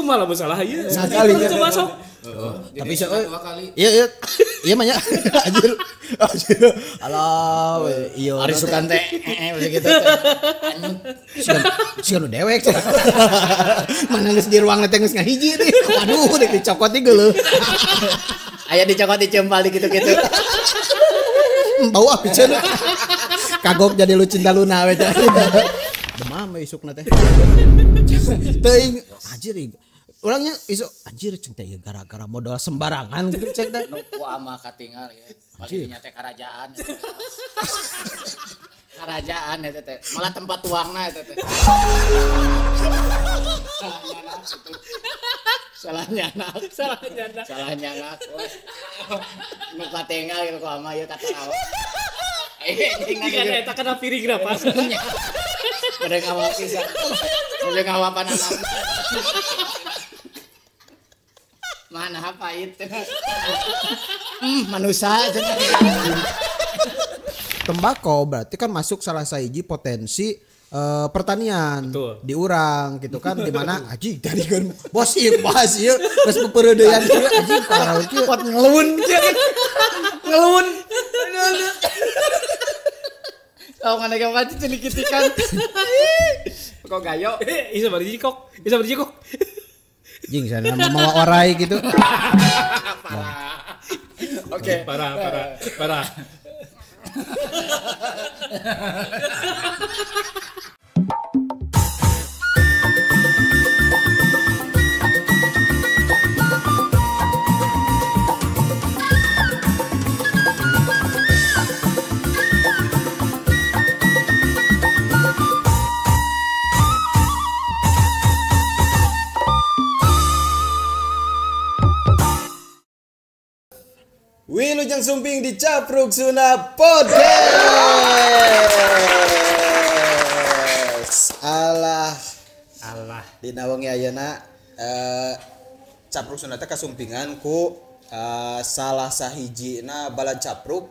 Kumaha lamun salah ieu? Sakali coba sok. Tapi dua kali. Iya iya. Iya mah nya. Anjir. Anjir. Alah iya. Ari sukan teh gitu teh. Siga nu dewek. Mana geus di ruang teh geus ngahiji teh. Waduh dek dicokot ieu geuleuh. Aya dicokot dicempal gitu-gitu. Bau ah piceun. Kagok jadi lu cinta Luna we teh. Demam we isukna teh. Teuing anjir orangnya isu anjir ceng teh gara-gara modal sembarangan gitu cek teh. Nu ku ama katingal ya. Paling nya teh karajaan. Karajaan eta teh. Malah tempat tuangna eta teh. Salah nyanak. Salah nyanak. Salah nyanak. Nu katingal gitu ku ama ieu katarawa. Jika eta kana piring pas. Bade ngawak pisan. Bade ngawapan anak. Mana pahit. Manusia. Tembakau berarti kan masuk salah sahiji potensi pertanian. Betul. Di urang gitu kan di mana anjing tadi kan bos ieu bahas ieu geus pepeureudean ieu anjing parah kieu pot ngelun. Ngelun. Tahu kan lagi apa celikitikan. Kok gayo? Isa bari jikok, isa bari jikok. Jing sana mau orai gitu. Parah. Oke, parah, parah, parah. Wilujeng Sumping di Capruk Sunda Podcast. Alah, alah. Dina wengi ayeuna Capruk Sunda teh kasumpingan ku salah sahijina balad capruk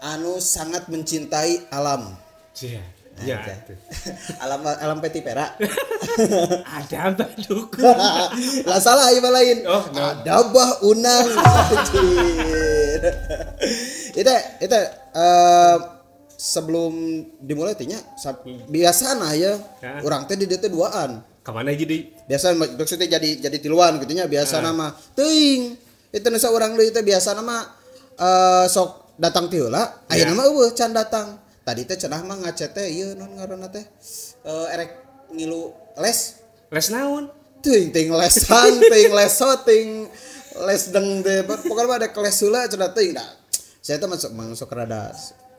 anu sangat mencintai alam. Iya. Ya, alam alam peti perak. Ada bah dukun. Lah salah ieu lain. Oh, no. Ada bah unang. Itu sebelum dimulai teh nya biasana ya. Urang teh di dieu teh duaan. Ka mana jadi? Biasa maksudnya jadi tiluan gitu nya biasana mah. Teuing. Itu nu saurang deui teh biasana mah sok datang ti heula, ayeuna mah eueuh can datang. Tadi teh cenah mah ngacet teh ieu naon ngaranna teh erek ngilu les. Les naon? Teuing ting lesan, ting leso, ting les deng teh. Pokokna mah ada keles heula cenah teuing da. Saya teh masuk rada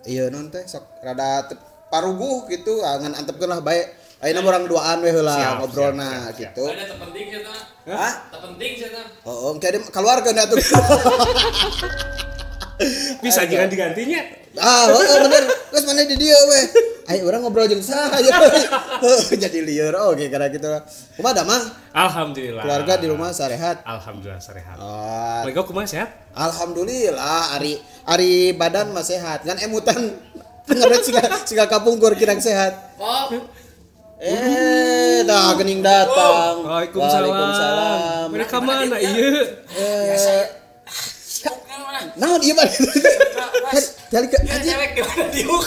ieu naon teh sok rada paruguh gitu ngan antepkeun lah bae. Ayeuna urang duaan we heula ngobrolna gitu. Ada teu penting cenah. Hah? Teu penting cenah. Heeh, engke kaluarkeun atuh. Bisa jangan digantinya. Ah, heeh bener. Geus mana di dieu we. Ayo urang ngobrol jeung saha ya. Jadi lieur oke karena gitu. Kumaha damang? Alhamdulillah. Keluarga di rumah sarehat. Alhamdulillah sarehat. Oh. Keluarga kumaha sehat? Alhamdulillah ari ari badan mah sehat. Ngan emutan ngeret siga kapungkur kirang sehat. Oh. Dah geuning datang. Waalaikumsalam. Waalaikumsalam. Mereka mana ieu? Naon ieu mah? Kali ke anjir. Diuk.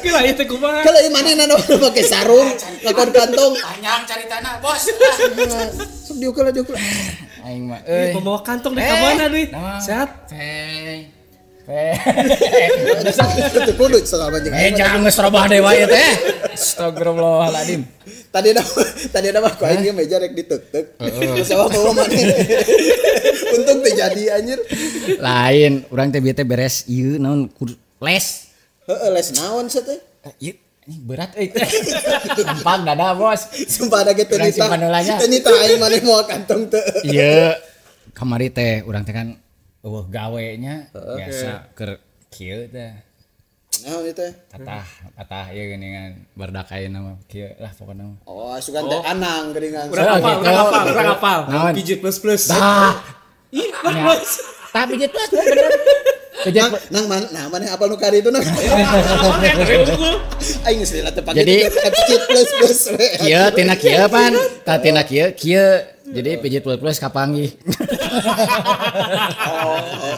Gila ieu teh kumaha? Kalau ieu manehna nu make sarung, ngakon kantong. Panjang caritana, Bos. Sok diuk lah diuk lah. Aing mah euy. Pembawa kantong di ka mana deui? Sehat? Hei. Teu kudu salah anjing. Jangan geus robah dewa ieu teh. Astagfirullahaladzim. Tadi ada mah ku aing meja rek diteuk-teuk. Terus bawa maneh. Untung teu jadi anjir. Lain, urang teh bieu teh beres ieu naon les. Heeh, les naon sih teh? Ieu ini berat euy. Sumpah dada, Bos. Sumpah da ge teu nita. Teu nita aing maneh moal kantong teu. Ieu kamari teh urang teh kan eueuh gawe nya biasa keur kieu teh. Naon ieu teh? Tatah ieu geuningan bardak ayeuna mah kieu lah pokona mah. Oh, asukan teh anang geuningan. Urang apal, urang apal. Pijit plus plus. Tah. Ih, plus. Tah pijit plus bener. Nang mana nah maneh apal nu kari itu nang. Aing geus lila teh pake Jadi pijit plus plus we. Kieu tina kieu pan, tah tina kieu kieu Jadi pijit plus-plus kapanggih.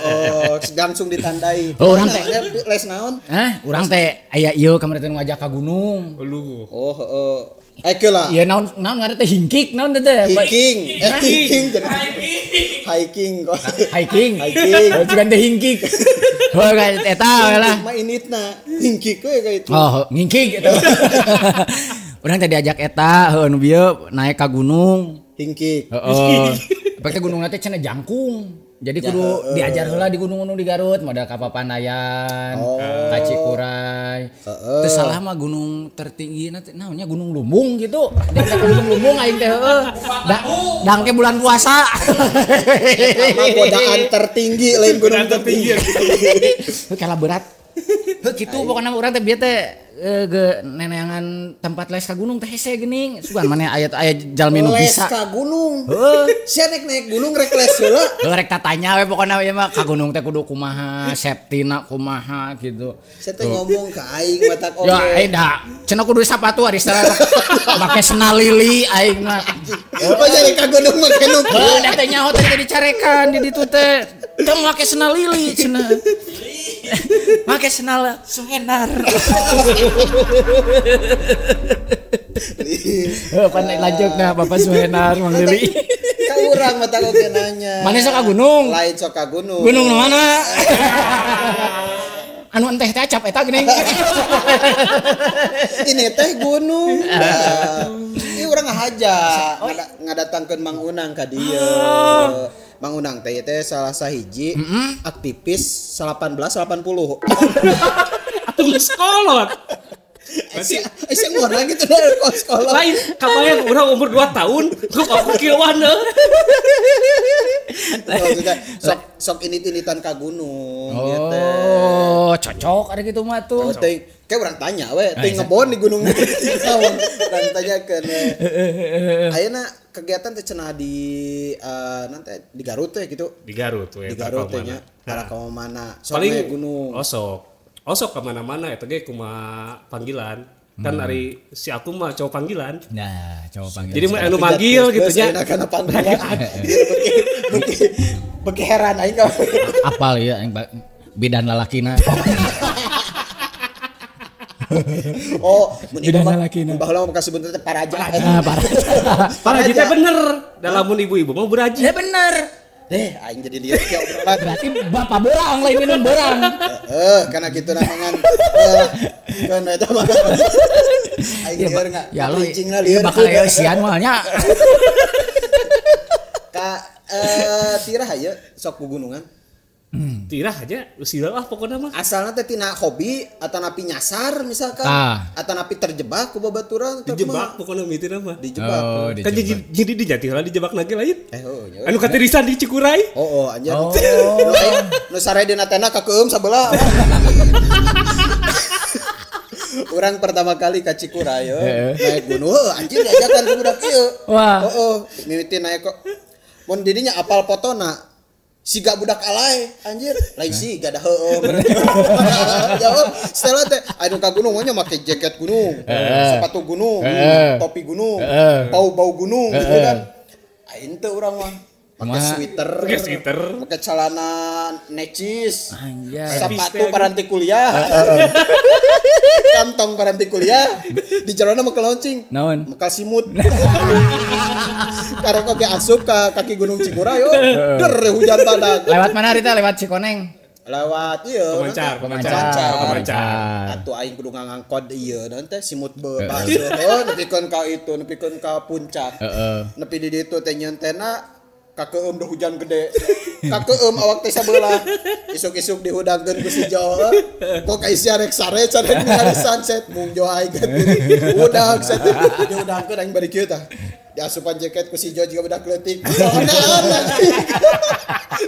Oh, langsung ditandai. Oh, urang teh les naon? Hah, urang teh aya ieu kamari teh ngajak ka gunung. Lu. Oh, heeh. Keula. Iya naon naon ngaran teh hingkik naon teh? Hiking. Hiking jadi hiking kok. Hiking. Hiking. Oh, cuman teh hingkik. Oh, eta we lah. Mah initna hingkik we ka itu. Oh, ngingkik eta. Urang teh diajak eta heuh nu bieu naik ka gunung. Hingkik. Heeh. Pake gunungna teh cenah jangkung. Jadi kudu diajar heula di gunung-gunung di Garut, modal ka Papandayan, ka Cikuray. Teu salah mah gunung tertinggi na teh naonnya Gunung Lumbung gitu. Di Gunung Lumbung aing teh heueuh. Dangke bulan puasa. Eta mah godaan tertinggi lain gunung tertinggi. Heuh kalah berat. Heuh kitu pokona urang teh bieu teh ge neneangan tempat les ka gunung teh hese geuning. Sugan maneh aya aya jalmi nu Les bisa. ka gunung. Heuh. Sia rek naik gunung rek les heula. Heuh rek tatanya we pokona ieu mah ka gunung teh kudu kumaha, safety-na kumaha gitu. Sia teh ngomong ka aing matak oge. Ya aing da cenah kudu sapatu ari make senal lili aing mah. Oh jadi ka gunung make nu kieu. Heuh da teh nyaho teh dicarekan di ditu teh. Teu make senal lili cenah. Make senal Suhenar. Heuh pan lanjut nah Bapak Suhenar Mang Lili. Ka urang mah tak oge nanya. Mana sok ka gunung? Lain sok ka gunung. Gunung nu mana? Anu enteh teh acap eta geuning. Ini teh gunung. Ini urang ngahaja ngadatangkeun Mang Unang ka dieu. Mang Unang teh teh salah sahiji aktivis 1880. Atuh geus kolot. Berarti sia ngorang gitu dari sekolah. Lain kabayang urang umur 2 tahun, kok aku kieuan heuh. Maksudnya sok init-initan ka gunung gitu. Oh, cocok ada gitu mah tuh. Oh, kayak orang tanya we, teh ngebon di gunung. Orang tanyakeun. Ayeuna kegiatan teh cenah di nanti di Garut teh gitu. Di Garut we. Di Garut teh nya. Arah ka mana? Sok paling gunung. Oh sok. Osok ka mana-mana eta ge kumaha panggilan. Kan ari si aku mah cowok panggilan. Nah, cowok panggilan. Jadi mah anu manggil gitu nya. Karena panggilan. Beki heran aing ka. Apal ieu aing bidan lalakina. Oh, mun bidan lalakina. Baheula mah kasebut teh paraja. Paraja. Paraja teh bener. Da lamun ibu-ibu mah beraji. Ya bener. Deh, aing jadi lieur kieu obrolan. Berarti bapak borang lain minum borang. Karena kitu namangan. Kan eta mah. Aing lieur enggak. Ya lu Cingna lieur. Bakal eusian mah nya. Ka tirah ieu sok gugunungan. Tirah aja usila lah pokoknya mah. Asalna teh tina hobi atanapi nyasar misalkan, atanapi terjebak ku babaturan dijebak pokoknya mitina mah. Dijebak. Oh, kan jadi dijatih lah dijebak lagi lain. Oh, anu katirisan di Cikuray. Oh, anjir. Oh. Nu sare dina tenda ka keum sabelah. Urang pertama kali ka Cikuray naik gunung, anjir diajakan ku budak ieu. Wah. Mimiti naik kok. Mun didinya apal potona. Siga budak alay anjir lain siga dah heueuh. Jawab setelah teh anu ka gunung nya make jaket gunung, sepatu gunung, topi gunung, bau-bau gunung gitu kan. Aing teh urang mah pakai sweater, pakai celana necis, sepatu paranti kuliah, kantong paranti kuliah, di celana make launching, naon? Mekal simut. Karena kaki asup ke kaki Gunung Cikuray, yo, der hujan badak. Lewat mana Rita? Lewat Cikoneng. Lewat ieu. Pemancar. Atuh aing kudu ngangkod ieu naon teh simut beuh nepikeun ka itu, nepikeun ka puncak. Nepi di ditu teh nyeun tena kakeum dah hujan gede. Kakeum awak teh sabelah. Isuk-isuk dihudangkeun ku si Jo. Kok kaisia rek sare carek ningali sunset mung jo aing hudang set dihudangkeun aing bari kieu tah. Diasupan jaket ku si Jo juga budak leutik. Celana.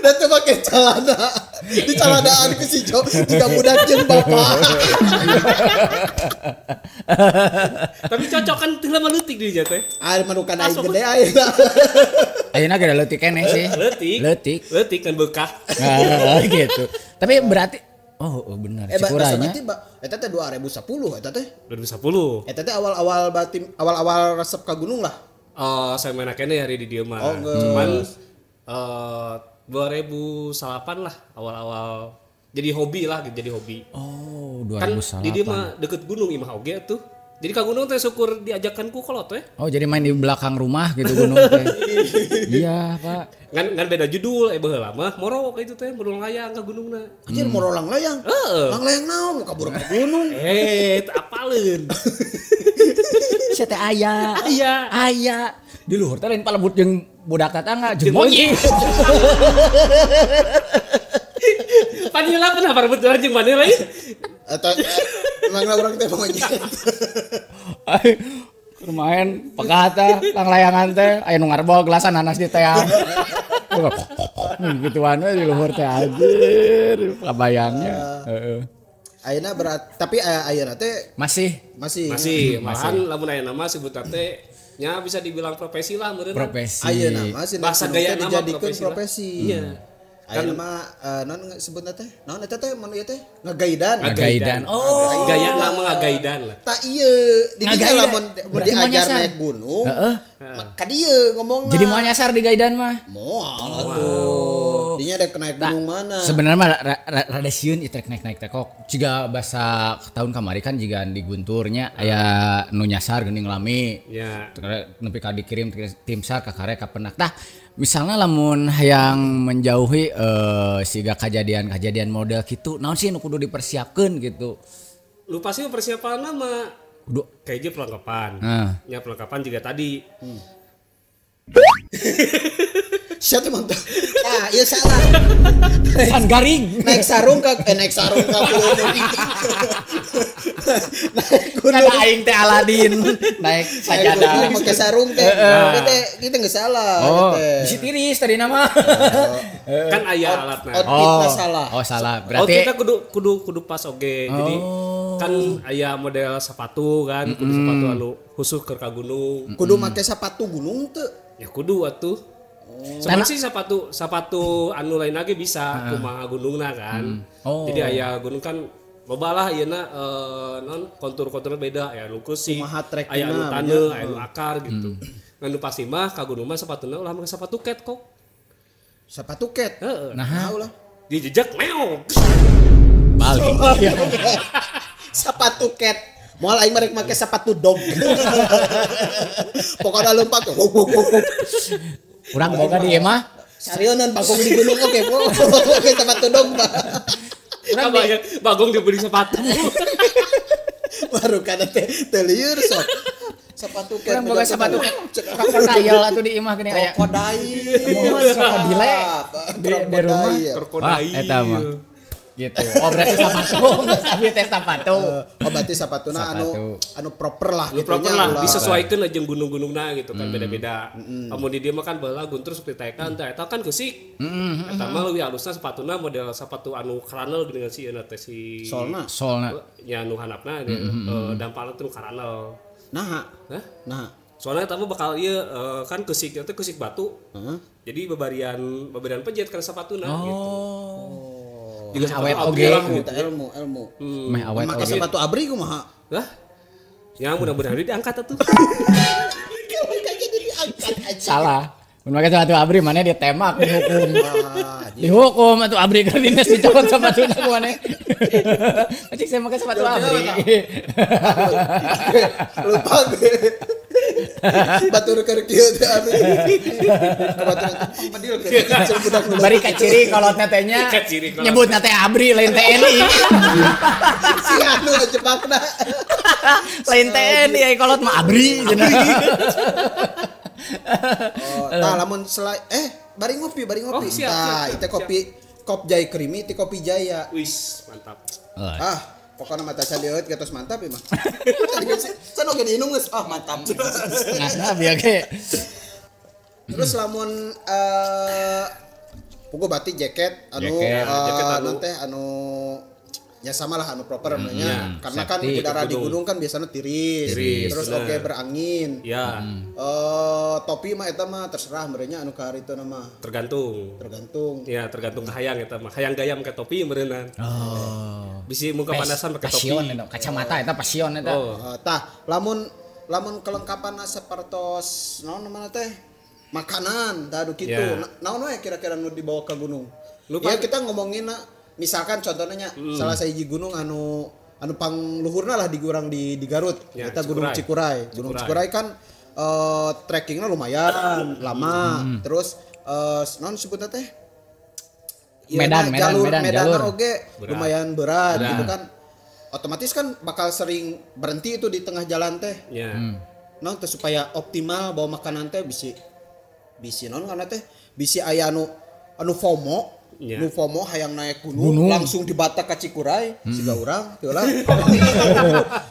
Dan teu make celana. Di celanaan ku si Jo juga budak jeung bapak. Tapi cocok kan teu lama leutik di dinya teh. Ah manukan aing gede aing. Ayeuna gede leutik keneh sih. Leutik. Leutik kan bekah. Gitu. Tapi berarti oh benar Cikuraynya. Berarti eta teh 2010 eta teh. 2010. Eta teh awal-awal berarti awal-awal resep ka gunung lah. Saya main kene hari di dieu mah. Oh, geus. Cuman 2008 lah awal-awal jadi hobi lah, jadi hobi. Oh, 2008. Kan di dieu mah deket gunung imah oge tuh. Jadi ka gunung teh syukur diajakan ku kolot teh. Oh, jadi main di belakang rumah gitu gunung teh. Iya, Pak. Ngan beda judul baheula mah moro ka itu teh moro layang ka gunungna. Anjir moro langlayang. Heeh. Langlayang naon kabur ka gunung. Teu apaleun. Sia teh aya. Aya. Aya. Di luhur teh lain palebut jeung budak tetangga jeung monyet. Panila pernah parebut jeung maneh lain? Atau emang urang teh monyet. Lumayan pegah teh langlayangan teh aya nu ngarbol gelasan nanas di teh. Gituan we di luhur teh anjir kabayangnya. Heeh. Ayeuna berat tapi ayeuna teh masih malahan lamun ayeuna mah sebutna teh nya bisa dibilang profesi lah meureun. Profesi. Ayeuna mah bahasa gaya nama dijadikeun profesi. Iya. Ayeuna mah naon sebutna teh? Naon eta teh mun ieu teh? Ngagaidan. Ngagaidan. Oh, gaya nama ngagaidan lah. Ta ieu di dinya lamun diajar naik gunung. Heeh. Ka dieu ngomongna. Jadi moal nyasar di gaidan mah. Moal atuh. Dinya rek naik gunung mana? Sebenarnya mah rada sieun ieu naik-naik teh kok. Jiga basa tahun kamari kan jiga di Gunturnya aya nu nyasar geuning lami. Ya. Nepi ka dikirim tim SAR ka karek ka penak. Tah misalnya lamun hayang menjauhi siga kejadian-kejadian model gitu, naon sih nu kudu dipersiapkeun gitu. Lu pasti persiapan mah kudu kayaknya perlengkapan. Ya perlengkapan juga tadi. Siapa mantap? Ah, iya salah. San garing. Naik sarung ka gunung. Naik gunung. Kan aing teh Aladin, naik sajadah. Pakai sarung teh. Kita geus salah. Oh, bisi tiris tadi nama. Kan aya alatna. Outfitna salah. Oh, salah. Berarti outfitna kudu pas oge. Jadi kan aya model sepatu kan, kudu sepatu anu khusus keur ka gunung. Kudu make sepatu gunung teu? Ya kudu atuh. Sebenarnya sih sepatu anu lain lagi bisa kumaha gunungna kan. Oh. Jadi aya gunung kan loba lah ieuna non kontur-konturna beda aya nu keusik, aya anu taneuh, aya nu akar gitu. Ngan nu pasti mah ka gunung mah sepatuna ulah make sepatu ket kok. Sepatu ket? Heeh. Nah, ulah. Dijejak meong. Balik. Sepatu ket. Moal aing merek make sepatu dog. Pokokna lompat. Urang boga di mah. Sarionan bagong di gunung oke, oke sepatu dog mah. Urang bagong dibeli sepatu. Baru kana teh teu lieur sok. Sepatu ket. Urang boga sepatu krokodil atuh di imah geuning aya. Krokodil. Krokodile di rumah. Krokodil. Eta mah. Gitu. Oh berarti sepatu, tapi tes sepatu. Oh berarti sepatuna anu proper lah gitu proper lah, disesuaikan aja gunung-gunungna gitu kan beda-beda. Amun di dieu mah kan baheula guntur seperti taekan teh eta kan keusik. Eta mah leuwih alusna sepatuna model sepatu anu karanel geuningan si euna teh si solna. Solna. Nya anu handapna dampalna teh nu karanel. Naha? Hah? Naha. Soalnya eta mah bakal ieu kan keusik teh keusik batu. Jadi bebarian pejet kana sepatuna gitu. Juga awet oge ilmu. Meh awet oge. Make sepatu abri kumaha? Lah. Ya mudah-mudahan diangkat atuh. Jadi diangkat aja. Salah. Mun make sepatu abri mana ditembak dihukum. Dihukum atuh abri keur dinas dicopot sepatuna ku maneh. Acik saya make sepatu abri. Lupa gue. Batur keur kieu teh abri. Batur pedil keur budak nu. Bari kaciri kolotna teh nya. Nyebutna teh abri lain TNI. Si anu jebakna. Lain TNI ai kolot mah abri cenah. Oh, tah lamun selai bari ngopi. Oh, tah, itu kopi Kop Jai Krimi ti Kopi Jaya. Wis, mantap. Ah, pokoknya mata sadieuet geus mantap ieu mah. Can oge diinum geus, ah mantap. Nah, bieu ge. Terus lamun pugu berarti jaket anu anu teh anu ya sama lah anu proper namanya. Karena kan udara di gunung kan biasanya tiris terus oke berangin. Ya. Topi mah eta mah terserah merenya anu ka harita mah. Tergantung. Ya, tergantung kahayang eta mah. Hayang gaya make topi meureunnan. Oh. Bisi mun kapanasan make topi. Passion eta, kacamata eta passion eta. Oh. Tah, lamun Lamun kelengkapan sapertos naon namana teh? Makanan tah anu kitu. Ya. Naon we kira-kira nu dibawa ke gunung? Lupa. Ya kita ngomongin misalkan contohnya salah sahiji gunung anu pangluhurna lah di urang di Garut. Ya, eta Gunung Cikuray. Gunung Cikuray kan trekkingnya lumayan lama. Terus naon sebutna teh? Medan, jalur. Oge lumayan berat gitu kan. Otomatis kan bakal sering berhenti itu di tengah jalan teh. Ya. Naon teh supaya optimal bawa makanan teh bisi naon kana teh bisi aya anu FOMO. Ya. Nu FOMO hayang naik gunung langsung dibatak ka Cikuray siga urang teu lah.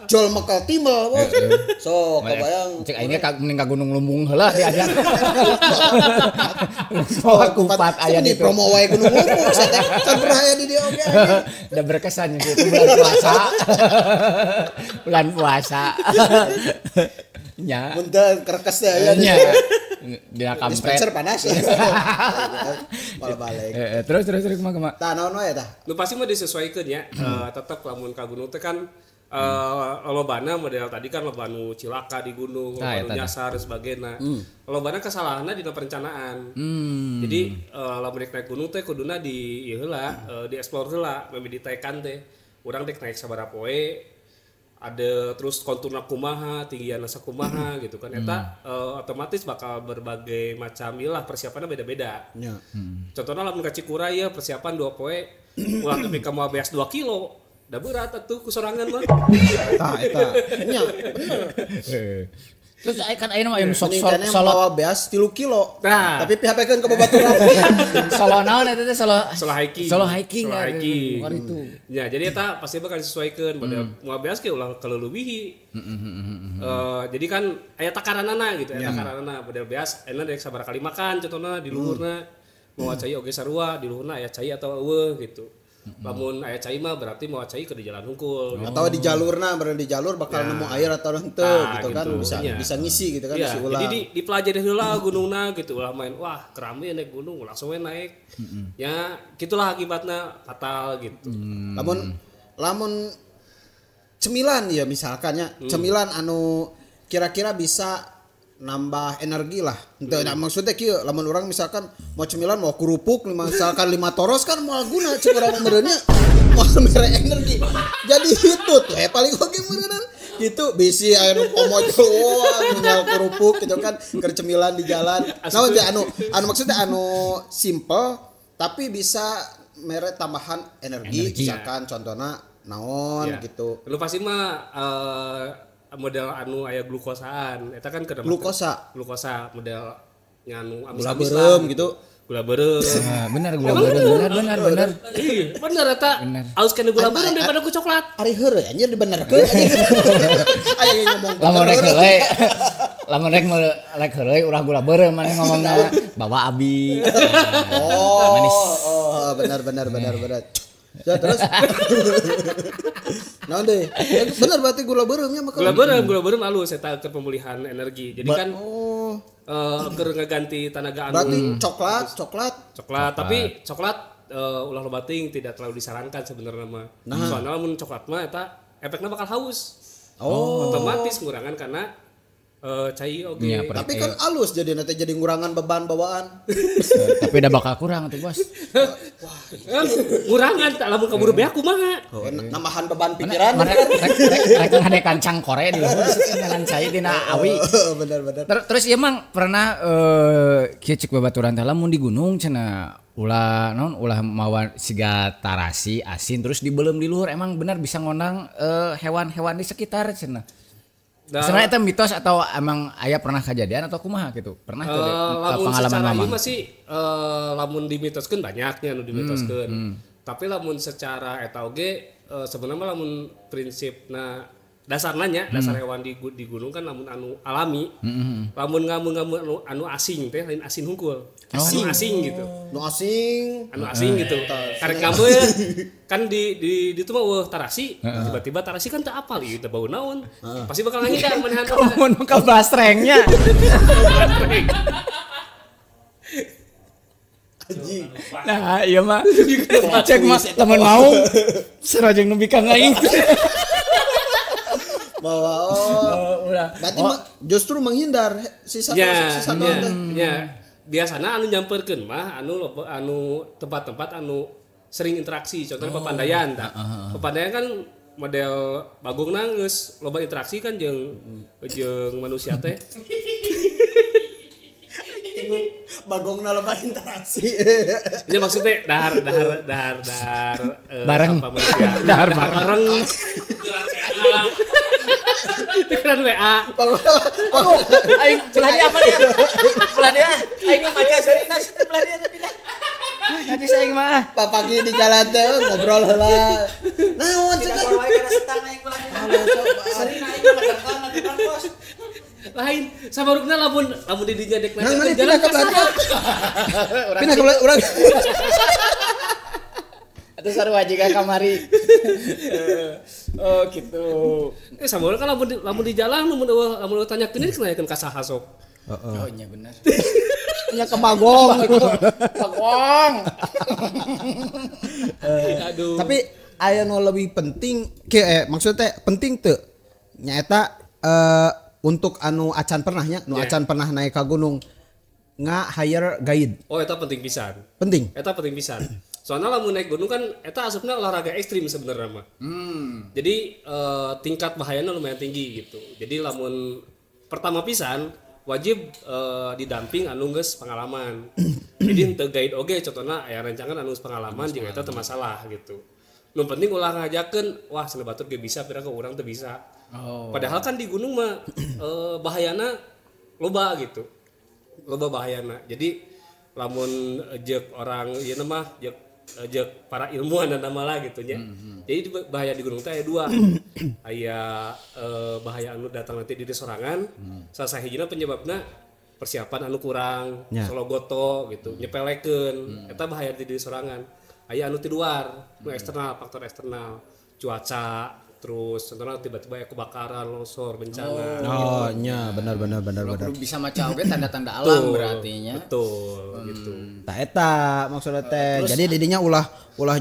Jol mekal timbel bos. So kebayang cek aing ge mending ka Gunung Lumbung heula diajar. Bawa kupat aya di promo wae Gunung Lumbung saya teh can pernah aya di dieu oge. Da berkesan gitu bulan puasa. Bulan puasa. Nya. Mun teu kerkes teh aya. Nya. Dina kampret. Dispenser panas. Malah balik. Terus kumaha. Tah naon wae tah? Nu pasti mah disesuaikeun ya. Tetep lamun ka gunung teh kan lobana model tadi kan loba nu cilaka di gunung, loba nu nyasar dan sebagainya. Lobana kesalahanna dina perencanaan. Jadi lamun rek naik gunung teh kuduna di ieu heula, dieksplor heula, meme ditaekan teh. Urang rek naik sabaraha poe, ada terus konturna kumaha, tinggian sakumaha gitu kan. Eta otomatis bakal berbagai macam ilah persiapannya beda-beda. Ya. Contohnya lamun ka Cikuray ya persiapan 2 poe ulah tepi ka moal beas 2 kilo. Da berat atuh ku sorangan mah. Tah eta. Nya bener. Terus aya kan ayeuna mah aya nu sok solo bawa beas 3 kilo. Nah. Tapi PHP-keun ka babaturan. Solo naon eta teh solo hiking. Solo hiking. Solo hiking. Itu. Ya, jadi eta pasti bakal disesuaikeun model moal beas ge ulah kaleulewihi. Jadi kan aya takaranana gitu, aya takaranana model beas ayeuna rek sabaraha kali makan contohna di luhurna. Moal cai oge sarua di luhurna aya cai atau eueuh gitu. Lamun aya cai mah berarti mau cai ke di jalan hungkul gitu. Atau di jalurna, berarti di jalur bakal nemu air atau henteu gitu kan bisa ya. Bisa ngisi gitu kan ya, isi ulang. Jadi dipelajari heula gunungna gitu ulah main wah kerame naik gunung langsung we naik. Ya gitulah akibatnya fatal gitu. Lamun cemilan ya misalkan ya, cemilan anu kira-kira bisa nambah energi lah. Henteu nah, maksudnya kieu lamun urang misalkan mau cemilan mau kerupuk misalkan 5 toros kan moal guna cek urang meureunnya moal mere energi. Jadi hitut we paling oge meureunna gitu bisi aya nu pomo wah nyal kerupuk gitu kan keur cemilan di jalan. Nah anu maksudnya anu simple tapi bisa mere tambahan energi misalkan contohna naon ya. Gitu. Lu pasti mah model anu aya glukosaan eta kan keur glukosa model nganu gula beureum gitu gula beureum benar gula beureum benar bener eta alus kana gula beureum daripada ku coklat ari heureuy anjir dibenerkeun aya ngomong lamun rek heureuy ulah gula beureum maneh ngomongna bawa abi oh manis oh benar. Ya terus. Nah deh, benar berarti gula beureumnya mah. Gula beureum alus eta keur pemulihan energi. Jadi kan keur ngaganti tenaga anu. Berarti coklat. Tapi coklat ulah loba teuing tidak terlalu disarankan sebenarnya mah. Nah. Soalnya lamun coklat mah eta efeknya bakal haus. Oh. Otomatis ngurangan karena cai oge. Ya, tapi kan alus jadi nanti jadi ngurangan beban bawaan. Tapi udah bakal kurang tuh bos. Wah, ngurangan tak lamun kaburu beak kumaha. Nambahan beban pikiran. Rek ngade kancang kore di luhur dengan cai dina awi. Bener. Terus ieu mang pernah kieu cek babaturan teh lamun di gunung cenah ulah naon ulah mawa siga tarasi asin terus dibelem di luhur emang benar bisa ngondang hewan-hewan di sekitar cenah. Sebenarnya itu mitos atau emang ayah pernah kejadian atau kumaha gitu? Pernah tuh pengalaman mamang? Lamun masih lamun dimitoskeun banyaknya nu dimitoskeun. Tapi lamun secara eta oge sebenarnya lamun prinsipna dasarna nya dasar hewan di gunung kan lamun anu alami. Lamun ngamun anu asing teh lain asin hungkul. Asing asing gitu. Nu asing. Anu asing gitu. Karek ngambeu kan di itu mah eueuh tarasi, tiba-tiba tarasi kan teu apal ieu teh bau naon. Pasti bakal ngahindar manehan. Mun ka basrengnya. Anjing. Nah, ieu mah cek mah temen mau serajeng nu bika ngaing. Bawa Berarti justru menghindar si satwa si satwa teh. Ya. Biasana anu nyamperkeun mah anu tempat-tempat anu sering interaksi, contohnya Papandayan tah. Papandayan kan model bagongna geus loba interaksi kan jeung manusia teh. Bagongna loba interaksi. Ya maksudnya dahar bareng dahar bareng. Pikiran WA. Aing belah dia apa dia? Belah dia. Aing mah maca sarina belah dia tapi dah. Nanti saya mah pagi di jalan teh ngobrol heula. Naon cenah? Wae kana setang aing belah dia. Sarina aing mah datang ke bos. Lain sabarukna lamun di dinya dek naik jalan ke belakang. Pindah ke urang. Atau sarua jiga kamari. Oh gitu. Sabarukna kan lamun di jalan lamun tanyakeun ini nanyakeun ka saha sok. Oh iya benar. Nya ke Bagong. Bagong. Aduh. Tapi aya nu lebih penting maksudnya penting teu nyaeta untuk anu acan pernahnya, nu acan pernah naik ka gunung nga hire guide. Oh eta penting pisan. Penting. Eta penting pisan. Soalnya lamun naik gunung kan eta asupna olahraga ekstrim sebenarnya mah. Jadi tingkat bahayanya lumayan tinggi gitu. Jadi lamun pertama pisan wajib didamping anu geus pengalaman. Jadi henteu guide oge contohna aya rencangan anu geus pengalaman jeung eta teu masalah gitu. Nu penting ulah ngajakeun wah cenah batur ge bisa pira ke urang teu bisa. Oh. Padahal kan di gunung mah bahayana loba gitu. Loba bahayana. Jadi lamun jeung orang ieu mah jeung para ilmuwan dan nama lah gitu nya. Jadi bahaya di gunung teh aya dua. Aya bahaya anu datang nanti di sorangan. Salah sahijina penyebabna persiapan anu kurang, sologoto gitu, nyepelekeun. Eta bahaya di diri sorangan. Aya anu ti luar, nu eksternal, faktor eksternal, cuaca, terus contohnya tiba-tiba ya kebakaran, longsor, bencana. Oh, nya benar. Bisa maca oge tanda-tanda alam berarti nya. Betul, gitu. Tah eta maksudna teh. Jadi didinya ulah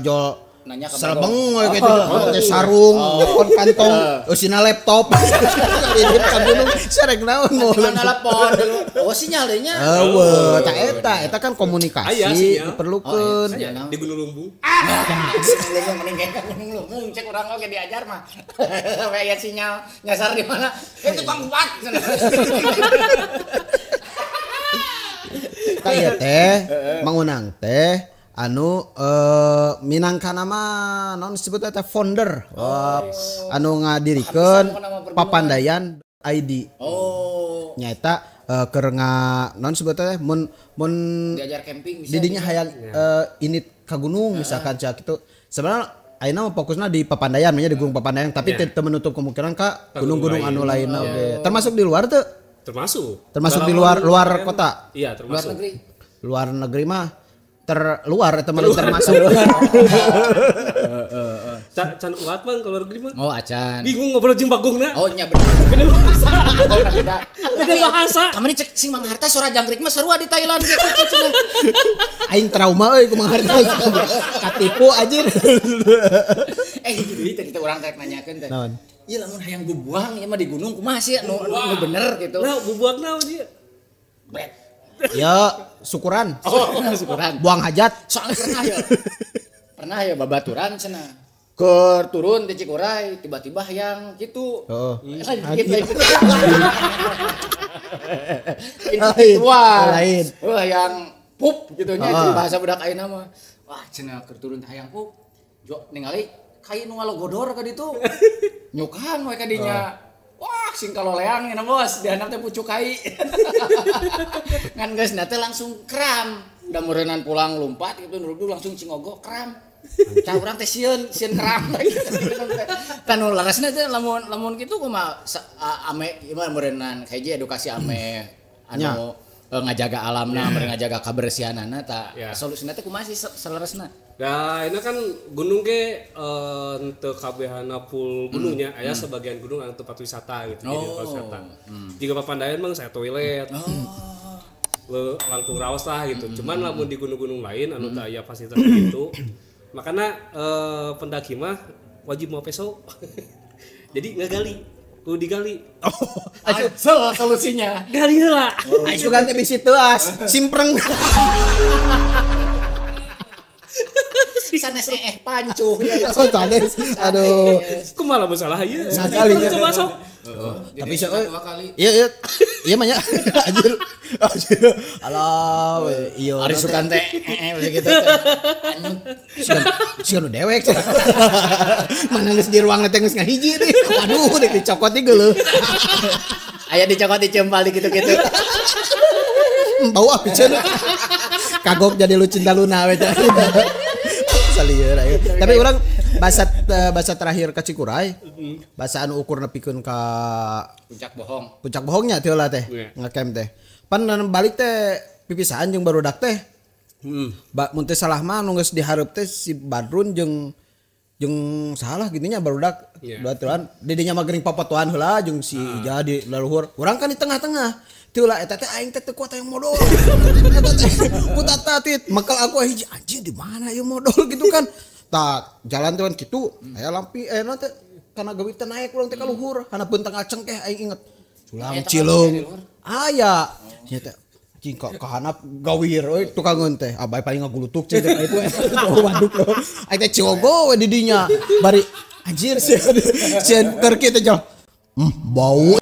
jol nanya ke selebeng we kitu pakai sarung, nyokon kantong, eusina laptop. Di ka gunung sareng naon mau telepon. Oh sinyal deui nya. Eueuh, tah eta kan komunikasi diperlukeun. Di Gunung Lumbung. Gunung Lumbung mending ka Gunung Lumbung cek urang oge diajar mah. We aya sinyal nyasar di mana? Tukang kuat. Tah ieu teh mangunang teh anu minangka nama naon disebut teh founder anu ngadirikeun Papandayan ID. Oh. Nyaeta keur naon disebut teh mun diajar camping bisa. Didinya hayang ini ka gunung misalkan cak kitu. Sebenarnya ayeuna mah fokusna di Papandayan, nya di Gunung Papandayan, tapi teu menutup kemungkinan ka gunung-gunung anu lainna oge. Termasuk di luar teu? Termasuk. Termasuk di luar kota. Iya, termasuk. Luar negeri. Luar negeri mah terluar atau termasuk. Can kuat bang kalau negeri mah. Oh acan. Bingung ngobrol jeung bagongna. Oh nya bener. Beda bahasa. Beda bahasa. Kamari cek sing Mang Harta sora jangkrik mah sarua di Thailand gitu cenah. Aing trauma euy ku Mang Harta. Katipu anjir. Jadi tadi teh urang rek nanyakeun teh. Naon? Ieu lamun hayang bubuang ieu mah di gunung kumaha sih nu bener gitu. Nah, bubuang naon ieu? Bet. Ya syukuran. Oh, syukuran. Buang hajat. Soalnya pernah ya. Pernah ya babaturan cenah. Keur turun di Cikuray tiba-tiba yang gitu. Oh. Gitu. Lain. Wah, yang pup gitu nya bahasa budak ayeuna mah. Wah, cenah keur turun hayang pup. Jo ningali kai nu ngalogodor ka ditu. Nyukan we ka dinya. Wah, sing kaloleang nya bos, dihandap teh pucuk kai. Ngan geus na teh langsung kram. Da meureunnan pulang lompat gitu nurug langsung cingogo kram. Cah urang teh sieun kram. Tah nu leresna teh lamun kitu kumaha ame ieu mah meureunnan hiji edukasi ame anu ngajaga alamna, meureun ngajaga kabersihanana tah solusina teh kumaha sih saleresna? Nah, ini kan gunung ge henteu kabehana full gunungnya, aya sebagian gunung anu tempat wisata gitu, jadi tempat wisata. Jika Papandayan mah saya toilet. Langkung raos lah gitu. Cuman lamun di gunung-gunung lain anu teu aya fasilitas gitu. Makana pendaki mah wajib mau peso. Jadi ngagali. Kudu digali. Oh, ayo solusinya. Gali heula. Ayo sugan teh bisi teuas, simpreng. Sanes pancuh ya. Oh, sanes. Aduh. Kumaha lamun salah ieu? Sakali coba sok. Tapi sok dua kali. Iya, iya. Iya mah nya. Anjir. Anjir. Alah, iya. Ari sugan teh gitu teh. Siga nu dewek. Mana geus di ruang teh geus ngahiji deui. Waduh, dek dicokot ieu geuleuh. Aya dicokot dicempal gitu-gitu. Bau ah piceun. Kagok jadi lu cinta Luna we. Salieur aya. Tapi urang bahasa terakhir ka Cikuray. Bahasa anu ukur nepikeun ka Puncak Bohong. Puncak Bohongnya teh heula teh. Ngecamp teh. Pan balik teh pipisahan jeung barudak teh. Mun teu salah mah nu geus dihareup teh si Badrun jeung salah gitu nya barudak dua tiluan. Di dinya mah geuning papotoan heula jeung si Ija di laluhur. Urang kan di tengah-tengah. Teu lah eta teh aing teh teu kuat hayang modol. Eta teh kutatatit makal aku hiji anjing di mana ieu modol gitu kan. Tah jalan teh kan kitu aya lampi naon teh kana gawi teh naik urang teh ka luhur hanapeun tanggal cengkeh aing inget. Culang cilung aya nya teh anjing ka hanap gawir euy tukangeun teh abai paling ngagulutuk ceu teh itu waduk loh. Aing teh ciogo we di dinya bari anjir sieun keur kieu teh jalan. Bau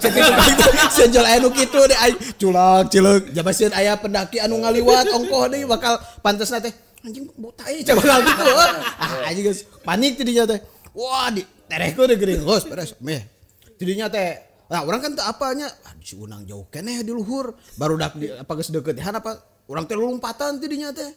sieun aya nu kitu deh aing culak cileuk jaba sieun aya pendaki anu ngaliwat ongkoh deui bakal pantesna teh anjing bau tai bakal gitu ah anjing geus panik ti dinya teh wah di terehkeun deui geuning geus beres meh ti dinya teh nah urang kan teu apalnya si unang jauh keneh di luhur barudak di apa geus deukeut apa urang teh lulumpatan ti dinya teh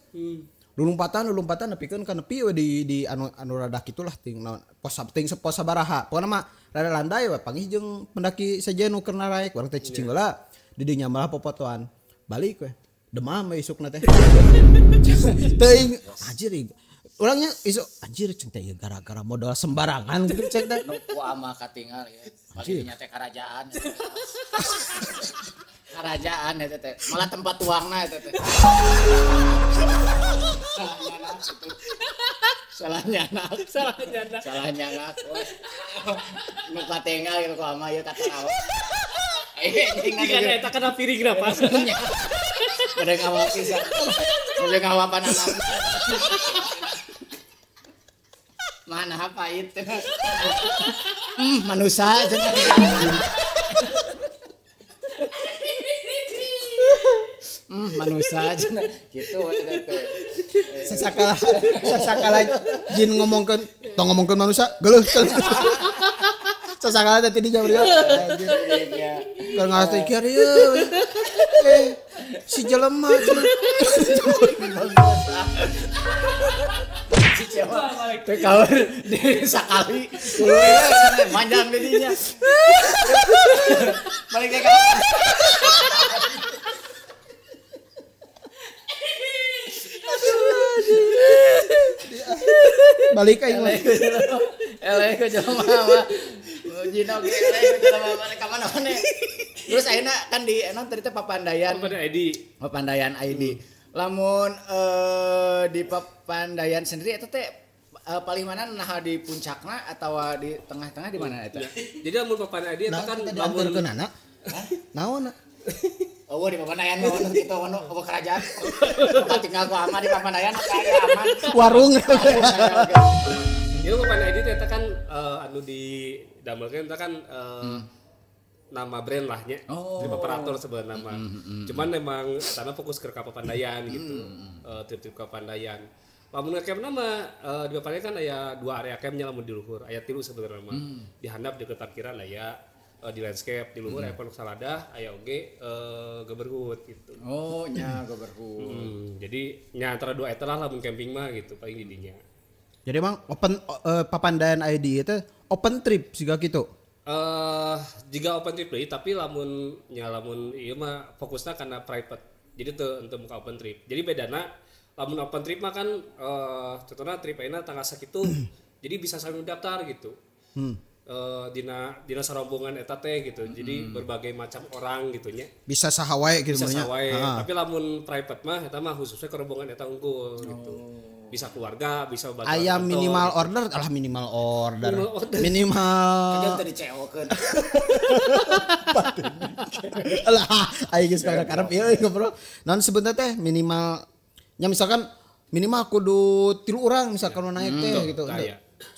lulumpatan nepikeun ka nepi we di anu rada kitulah ting naon pos ting pos sabaraha pokona mah rada landai we panggih jeung pendaki sejen nu keur naraek urang teh cicing heula di dinya malah popotoan balik we demam we isukna teh teuing anjir urangnya isuk anjir ceng teh gara-gara modal sembarangan gitu ceng teh nu ku ama katingal ya paling dinya teh karajaan kerajaan eta teh malah tempat tuangna eta teh salah nyanak nu katinggal gitu ku ama ieu katarawa jika eta kana piring apa bade ngawal pisan bade ngawapan anak mana pahit manusia cenah. Manusia cenah gitu teh. Sasakala jin ngomongkeun tong ngomongkeun manusia geuleuh. Sasakala teh di jam dia. Keur ngarti kieu ieu. Si jelema cenah. Si cewek teh kaur di sakali manjang di dinya. Balik teh. Balik aing mah. Eleh ku jelema mah. Jino ge eleh ku jelema mah ka mana-mana. Terus ayeuna kan di enon tadi teh Papandayan. Papandayan ID. Papandayan ID. Lamun di Papandayan sendiri eta teh paling mana nah di puncakna atawa di tengah-tengah di mana eta? Jadi lamun Papandayan ID eta kan lamun diantarkeunana. Hah? Naon? Oh, di Papandayan mah ono kitu ono apa kerajaan. Tinggal ku ama di Papandayan aya aman. Warung. Ieu Papandayan ID eta kan anu di damelkeun eta kan nama brand lah nya. Trip operator sebenarnya nama. Cuman memang etana fokus ke Papandayan gitu. Trip-trip ke Papandayan. Lamun campna mah di Papandayan kan aya dua area campnya lamun di luhur, aya tilu sebenarnya mah. Di handap di parkiran aya di landscape di luhur aya Pondok Saladah aya oge Geberhut gitu. Oh nya Geberhut. Jadi nya antara dua eta lah lamun camping mah gitu paling di dinya. Jadi emang open Papandayan ID itu open trip siga kitu. Jika open trip deui tapi lamun nya lamun ieu mah fokusna kana private. Jadi teu henteu muka open trip. Jadi bedana lamun open trip mah kan contohna trip ayeuna tanggal sakitu jadi bisa saling daftar gitu. Dina sarombongan eta teh gitu. Jadi berbagai macam orang gitu nya. Bisa saha wae gitu bisa saha wae. Tapi lamun private mah eta mah khususnya ke rombongan eta unggul gitu. Bisa keluarga, bisa bantuan. Ayam minimal gitu. Order, alah minimal order. Minimal. Kan tadi CO-keun. Alah, aing geus karep ieu ngobrol. Naon sebentar teh minimal nya misalkan minimal kudu 3 orang misalkan nu naik teh gitu.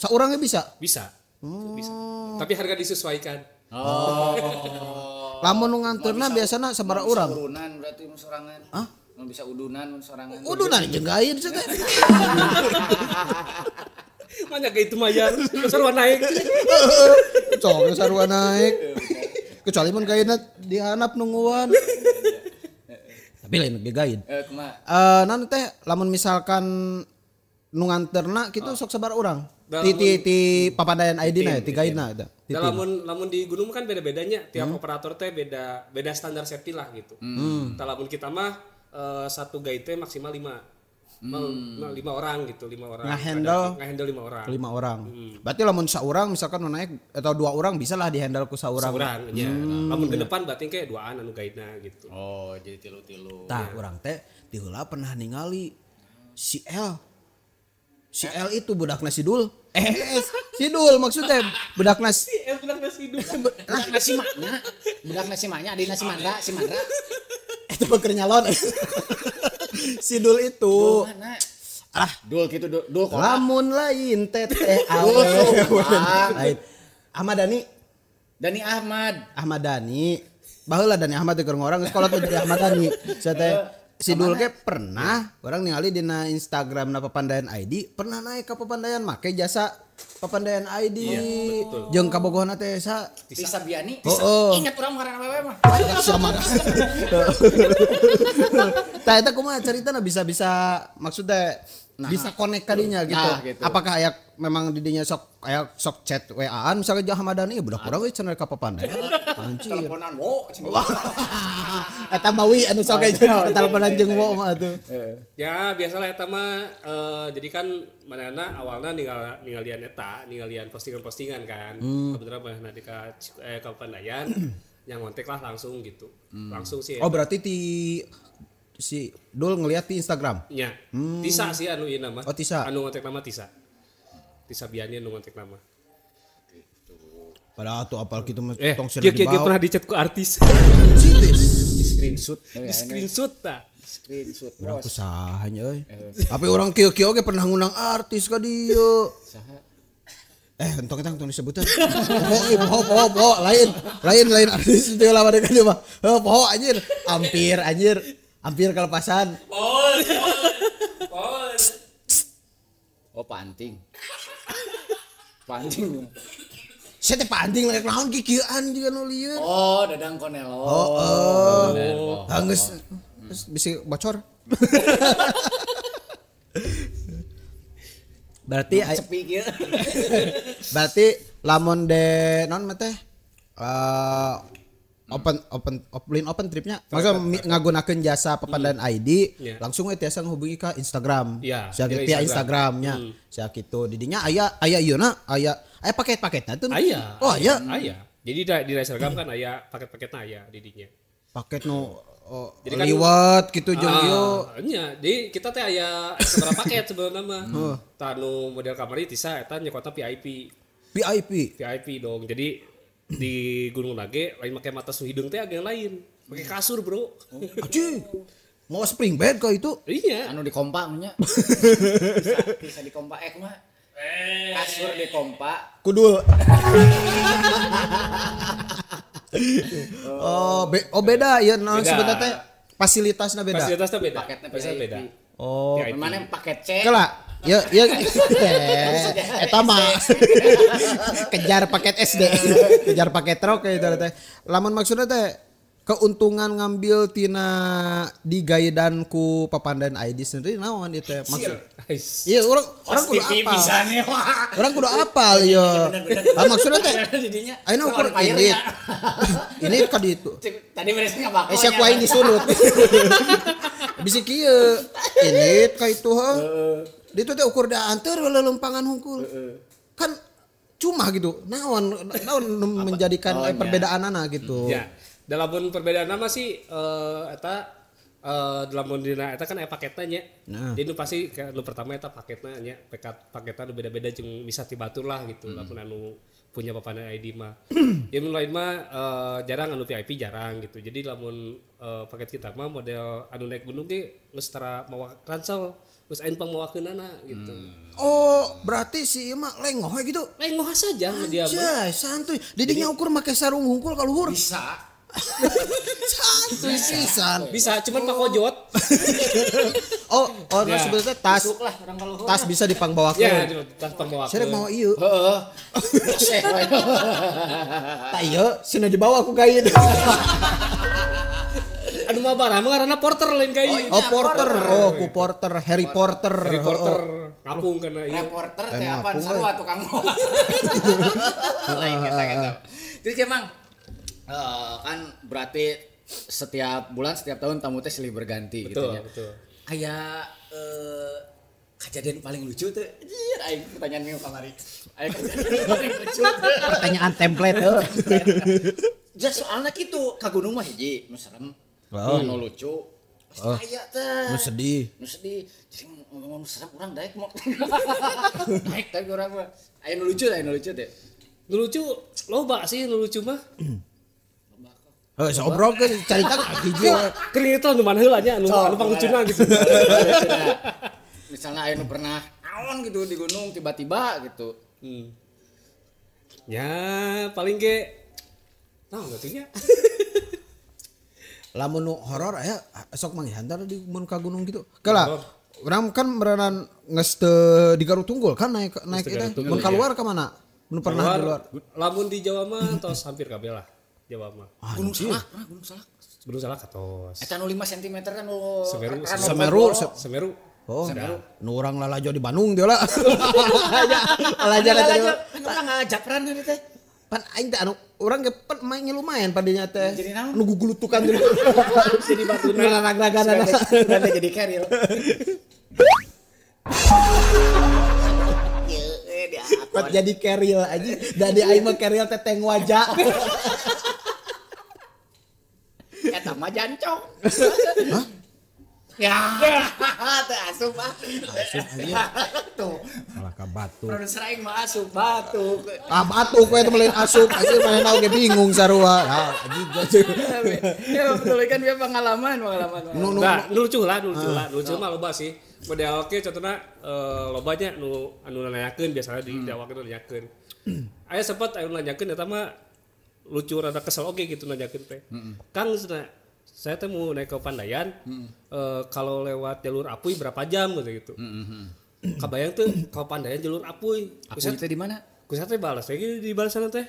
Saurangnya bisa? Bisa. Bisa. Tapi harga disesuaikan. Oh. Lamun nu nganterna biasana sabaraha urang? Urunan berarti mun sorangan. Hah? Mun bisa udunan mun sorangan. Udunan jeung gain cenah. Banyak itu mayar. Sarua naik. Sok sarua naik. Kecuali mun gainna dihanap nungguan. Tapi lain ge gain. Kumaha? Naon teh lamun misalkan nu nganterna kitu sok sabaraha urang? Ti Papandayan ID na ya, ti gainna eta. Lamun di gunung kan beda-bedanya, tiap operator teh beda standar safety lah gitu. Tah lamun kita mah satu guide teh maksimal 5. 5 orang gitu, 5 orang. Ngahandle 5 orang. 5 orang. Berarti lamun saurang misalkan nu naik atau 2 orang bisa lah dihandle ku saurang. Saurang nya. Lamun ke depan berarti kayak 2an anu guide-na gitu. Oh, jadi tilu-tilu. Tah urang teh ti heula pernah ningali si L. Si L itu budakna si Dul. Si Dul maksudnya budakna si L budakna si Dul. Budakna si Maknya. Budakna si Maknya, adina si Mandra, si Mandra. Itu beker nyalon. Si Dul itu. Dul mana? Ah, Dul gitu Dul kok. Lamun lain teteh awe. Lain. Ahmad Dhani. Dani Ahmad. Ahmad Dhani. Baheula Dani Ahmad teh keur ngorang geus kolot jadi Ahmad Dhani. Saya teh si Dul ge pernah orang ningali dina Instagram na Papandayan ID pernah naik ke Papandayan make jasa Papandayan ID. Iya, betul. Jeung kabogohna teh sa Tisa Biani. Oh. Ingat urang ngaran awewe mah. Sama. Tah eta kumaha caritana bisa-bisa maksudnya bisa connect kadinya gitu. Nah, gitu. Apakah aya memang didinya sok aya sok chat WA-an misalnya jeung Ahmad Dhani budak urang we cenah ka Papandayan. Anjir. Teleponan wo. Eta mawi anu sok aja teleponan jeung wo mah atuh. Ya biasalah eta mah jadi kan manehna awalna ninggalian eta, ninggalian postingan-postingan kan. Kebetulan manehna di ka Papandayan yang ngontek lah langsung gitu. Langsung sih. Oh berarti ti si Dul ngeliat di Instagram? Iya. Tisa sih anu ieu nama. Oh Tisa. Anu ngontek nama Tisa. Tisa Biani anu ngontek nama. Gitu. Padahal tuh apal gitu mah tong cenah dibawa. Dia pernah di-chat ku artis. Di screenshot. Di screenshot tah. Screenshot. Urang kusaha nya euy. Tapi urang kieu-kieu oge pernah ngundang artis ka dieu. Saha? Entong eta tong disebutan. Poho lain artis teu lawan ka dieu mah. Poho anjir, hampir kelepasan. Pol. Oh, panting. Panting. Saya teh panting layak naon kikieuan juga nu lieur. Oh, Dadang Konelo. Oh. Ah geus bisa bocor. Berarti sepi kieu. Berarti lamun de naon mah teh open tripnya maksudnya ngagunakeun jasa Papandayan ID langsung we tiasa ngehubungi ka Instagram. Yeah, via Instagramnya. Sia kitu didinya aya ieu na aya paket-paketna tuh. Aya. Oh aya. Aya. Jadi di Instagram kan aya paket-paketna aya didinya. Paket nu jadi kan liwat gitu jeung ieu. Nya, jadi kita teh aya seberapa paket sebenarnya mah. Tah nu model kamari Tisa eta nyekotna VIP. VIP dong. Jadi di Gunung Nage lain make mata su hideung teh agak lain. Pakai kasur, Bro. Anjing. Mau spring bed kok itu? Iya. Anu dikompa nya. Bisa dikompa kumaha? Kasur dikompa. Kudul. Oh beda ya naon sebenarnya teh fasilitasna beda. Fasilitasna beda. Paketnya beda. Oh, mana paket C? Kela. Ya eta mah kejar paket SD, kejar paket truk kayak gitu teh. Lamun maksudnya teh keuntungan ngambil tina digaidan ku Papandayan ID sendiri naon ieu teh maksud. Iya urang kudu apal. Urang kudu apal ieu. Ah maksudnya teh ayeuna ukur ini. Ini ka ditu. Tadi beresnya bakal. Sia ku aing disurut. Bisi kieu. Ini ka itu heuh. Ditu teh ukur da anteur lelempangan hungkul. Kan cuma gitu. Naon menjadikan perbedaanana gitu. Ya. Dalam perbedaan nama sih eta Lamun dina eta kan aya paketna nya. Nah. Jadi nu pasti nu pertama eta paketna nya, paketna nu beda-beda jeung bisa tibatur lah gitu. Lamun anu punya Papandayan ID mah. Ya mun lain mah jarang anu VIP jarang gitu. Jadi lamun paket kita mah model anu naik gunung ge geus tara mawa ransel, geus aing pangmawakeunana gitu. Oh, berarti si ieu mah lengoh we gitu. Lengoh saja mah dia mah. Anjay, santuy. Didinya ukur make sarung hungkul ka luhur. Bisa. Santuy sisan. Bisa, cuman Pak Kojot. Oh, Ya. sebenarnya tas Masuk lah orang kalau tas bisa dipangbawakeun. Ya, tas pangmawakeun. Saya mau ieu. Heeh. Seh we. Tah ieu cenah dibawa ku kain. Anu mah barang mah ngaranna porter lain kai. Oh, porter. Oh, ku porter, Harry Potter. Harry Potter ngapung kana ieu. Reporter teh Emang apaan aku sarua tukang. Lain eta gitu. Jadi emang kan berarti setiap bulan setiap tahun tamu teh silih berganti gitu Betul, nya. betul. Aya kejadian paling lucu teh. Anjir aing pertanyaan minggu kamari. Aya kejadian paling lucu teh. Pertanyaan template heuh. Ja soalna kitu ka gunung mah hiji nu serem. Oh. Nu lucu. Pasti aya teh. Nu sedih. Nu sedih. Jadi ngomong nu serem urang daek mau. Daek tapi urang mah. Aya nu lucu, aya nu lucu teh. Nu lucu loba sih nu lucu mah. Heuh, sobrolkeun carita hiji we. Kering itu anu mana heula nya anu anu panglucuna gitu. Misalnya aya nu pernah naon gitu di gunung tiba-tiba gitu. Ya paling ge naon atuh nya. Lamun nu horor aya sok manggihan tah di mun ka gunung gitu. Kala urang kan meureunan geus teu di Garut Tunggul kan naik naik Garut eta. Mun keluar ka mana? Mun pernah di luar. Lamun di Jawa mah tos hampir kabeh lah. Jawa mah. Gunung Salak, pernah Gunung Salak. Gunung Salak atos. Eta nu 5 cm kan nu Semeru, Semeru, Semeru. Oh, nu urang lalajo di Bandung dia lah. Lalajo Lalajo, kan urang ngajapran tadi teh. Pan aing teh anu urang ge pan mainnya lumayan padinya teh. Jadi naon? Anu gugulutukan dulu. Jadi batuna. Nu raragragana. Sudah teh jadi keril. Pat jadi keril aja. Da di aing mah keril teh teng wajah. Eta mah jancong. Hah? Ya, teh asup ah. Asup aja. Tuh, Malah ka batu. produser aing mah asup batuk. Ah batuk we teh meuleun asup anjir manehna oge bingung sarua. Ah anjing. Ya betul kan dia pengalaman, pengalaman. Nu nu Nah, nu lucu lah, nu lucu lah. Nu lucu mah loba sih. Model oke contohna lobanya nu anu nanyakeun biasanya di dawakeun nanyakeun. Aya sempat anu nanyakeun eta mah lucu rada kesel oge gitu nanyakeun teh. Kang cenah, saya teh mau naik ke Pandayan, kalau lewat jalur Apuy berapa jam gitu gitu. Kabayang tuh kalau Pandayan jalur Apuy. Apuy teh di mana? Ku saya teh balas lagi di balasan teh.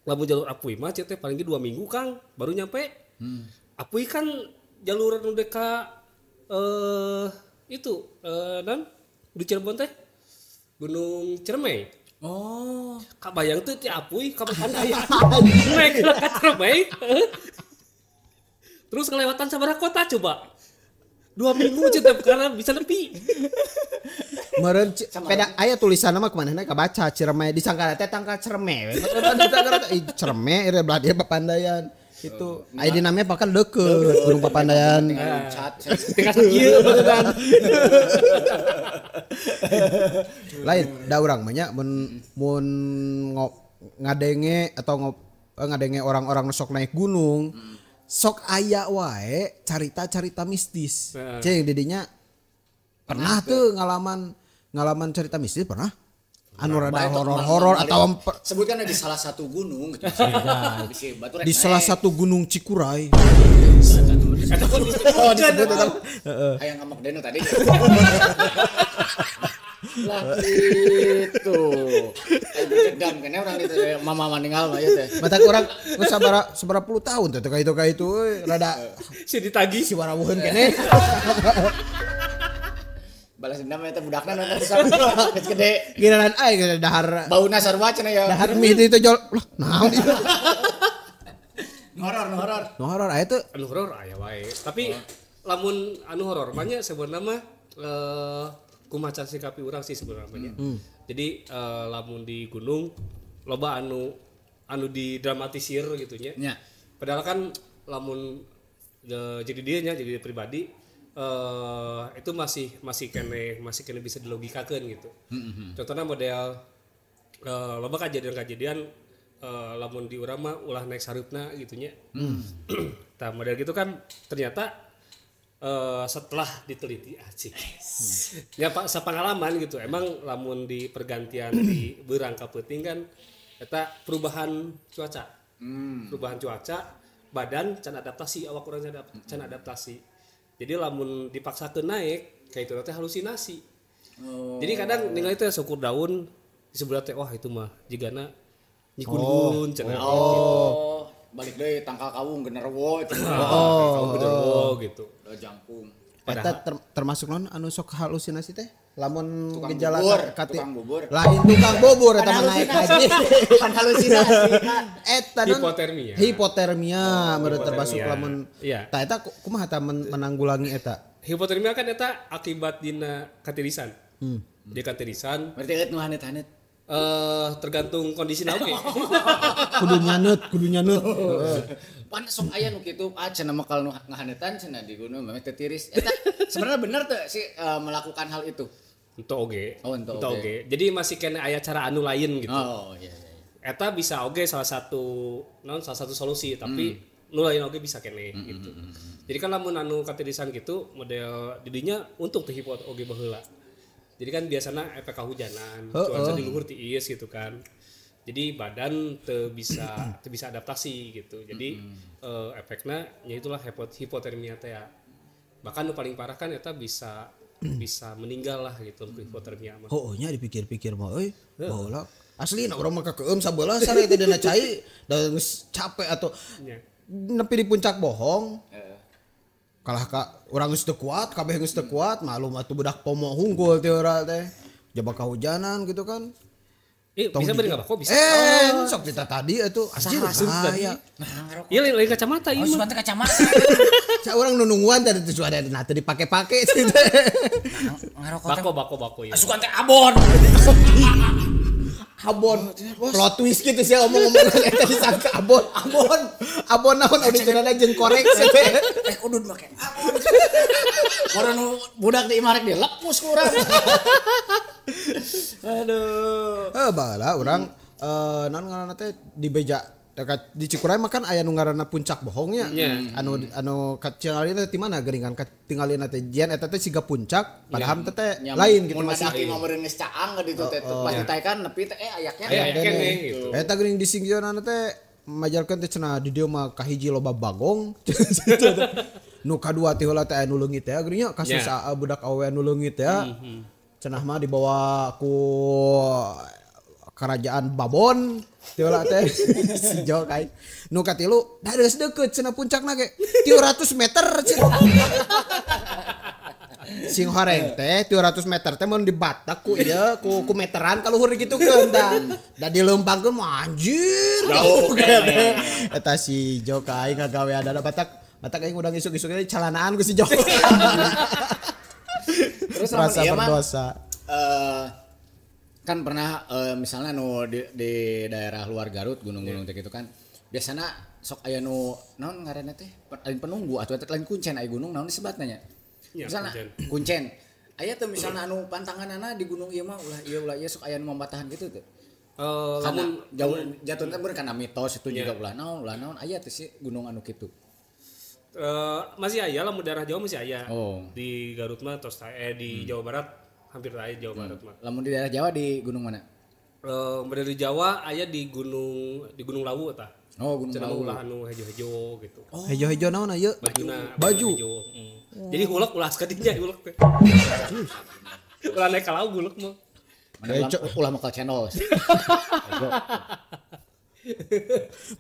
Lamun jalur Apuy mah cek teh paling ge 2 minggu Kang baru nyampe. Apuy kan jalur nu deka itu non di Cirebon teh Gunung Ciremai. Oh, Kabayang tuh ti Apuy ka Pandayan. Naik ka Ciremai. Terus kelewatan sabaraha kota coba. 2 minggu cek teh karena bisa lebih. Meureun peda aya tulisanna mah kumanehna kabaca Ciremai disangka teh tangkal Ciremai. Disangka teh Ciremai ieu belah dieu Papandayan. Itu aya dinamanya bahkan deukeut Gunung Papandayan. tinggal loncat. Tinggal sakieu beneran. Lain da urang mah nya mun mun ngadenge atau ngadenge orang-orang nu sok naik gunung sok aya wae carita-carita mistis. Cing didinya pernah tuh ngalaman cerita mistis pernah? Anu rada horor-horor atau sebutkan di salah satu gunung gitu. Di salah satu gunung Cikuray. Oh, disebut eta. Hayang ngamuk Deno tadi. Lah gitu. Ayo dendam kene urang itu mama meninggal mah ieu teh. Mata urang geus sabaraha puluh tahun teh ka itu euy rada si ditagih si warawuheun kene. Balas dendam eta budakna nonton sarua geus gede. Giliran aing geus dahar. Bauna sarua cenah ya. Dahar mie itu jol. Lah naon ieu. Horor, horor. Nu horor aya teu? Anu horor aya wae. Tapi lamun anu horor mah nya sebenarnya mah kumaha sikapi urang sih sebenarnya. Jadi lamun di gunung loba anu didramatisir gitu nya. Nya. Padahal kan lamun Jadi dia nya jadi pribadi itu masih kene bisa dilogikakeun gitu. Contohnya model loba kejadian-kejadian lamun di urang mah ulah naik sareupna gitu nya. Tah model gitu kan ternyata setelah diteliti asik. Ya Pak sapengalaman gitu. Emang lamun di pergantian di beurang ka peuting kan eta perubahan cuaca. Perubahan cuaca badan can adaptasi awak urang can adaptasi. Jadi lamun dipaksakeun naik kayak itu teh halusinasi. Oh. Jadi kadang ningali teh syukur daun disebut teh wah itu mah jigana nyikun-gun cenah. Oh. Balik deui tangkal kawung genderuwo itu. Oh, genderuwo gitu. Jangkung. Eta termasuk non anu sok halusinasi teh? Lamun tukang gejala bubur, tukang bubur. Lain tukang bubur eta mah naik haji. Bukan halusinasi. Eta non hipotermia. Hipotermia menurut termasuk lamun. Iya. Tah eta kumaha ta menanggulangi eta? Hipotermia kan eta akibat dina katirisan. Di katirisan. Berarti eueuh nu haneut-haneut. Tergantung kondisi na oge. Kudu nyanut. Pan sok aya nu kitu, cenah mah kalau nu ngahaneutan cenah di gunung mah teu tiris. Eta sebenarnya bener teu sih melakukan hal itu? Henteu oge. Oh, henteu oge. Jadi masih kena aya cara anu lain gitu. Oh, iya iya. Eta bisa oge salah satu solusi, tapi nu lain oge bisa kene gitu. Jadi kan lamun anu katirisan gitu model didinya untung teu hipo oge baheula. Jadi kan biasanya efek kehujanan, cuaca di luhur tiis gitu kan. Jadi badan teu bisa adaptasi gitu. Jadi efeknya ya itulah hipotermia teh. Bahkan nu paling parah kan eta bisa meninggal lah gitu hipotermia mah. Heueuh nya dipikir-pikir mah euy, baheula asli na urang mah kakeum sabelah sare teh dina cai da geus capek atau nepi di puncak bohong. Kalah ka urang geus teu kuat, kabeh geus teu kuat, malum atuh budak pomo hungkul teh urang teh. Jaba kahujanan gitu kan. Bisa beri enggak kok bisa. Sok kita tadi atuh anjir bahaya. Iya lain kacamata ieu mah. Oh, kacamata. Sa urang nu nungguan tadi teh suara nah teu dipake-pake Ngarokok bako ieu. Asukan teh abon. Abon. Plot twist gitu sih omong-omongan eta disangka abon. Abon. Abon naon auditorna jeung korek teh. Eh udud make abon. Orang nu budak di imah rek dilepus ku urang. Aduh. Baheula urang naon ngaranna teh di beja di Cikuray mah kan aya nu ngaranna puncak bohongnya. Anu katingalina teh di mana geuningan katingalina teh jian eta teh siga puncak padahal teh lain gitu masih. Mun meureun geus caang ka ditu teh pas ditaekan nepi teh ayaknya gitu. Eta geuning di singgireunana teh majarkeun teh cenah di dieu mah kahiji loba bagong. Nu kadua teh heula teh aya nu leungit teh geuning nya kasus budak awewe anu leungit teh. Cenah mah dibawa ku kerajaan Babon teu teh si Jo kai nu katilu da geus deukeut cenah puncakna ge 300 meter cenah sing horeng teh 300 meter teh mun dibatak ku ieu ku meteran ka luhur digitukeun tah da dileumpangkeun mah anjir jauh eta si Jo kai ngagawe ada batak aing udah ngisuk-isuk calanaan ku si Jo. Terus rasa berdosa. Kan pernah misalnya nu di daerah luar Garut gunung-gunung teh gitu kan biasana sok aya nu naon ngaranna teh lain penunggu atuh eta lain kuncen aya gunung naon disebatna nya misalna kuncen aya teh misalna anu pantanganana di gunung ieu mah ulah ieu sok aya nu mamatahan gitu teh lamun jauh jatuh teh bener kana mitos itu juga ulah naon aya teh sih gunung anu kitu. Masih aya lamun daerah Jawa masih aya. Di Garut mah tos di Jawa Barat hampir aya Jawa Barat mah. Lamun di daerah Jawa di gunung mana? Di Jawa aya di Gunung Lawu tah. Oh, Gunung Lawu. Ulah anu hejo-hejo gitu. Oh. Hejo-hejo naon ieu? Bajuna. Baju. Jadi hulek ulah sakadinya hulek teh. Ulah naik ka lawu hulek mah. Ulah makal channel.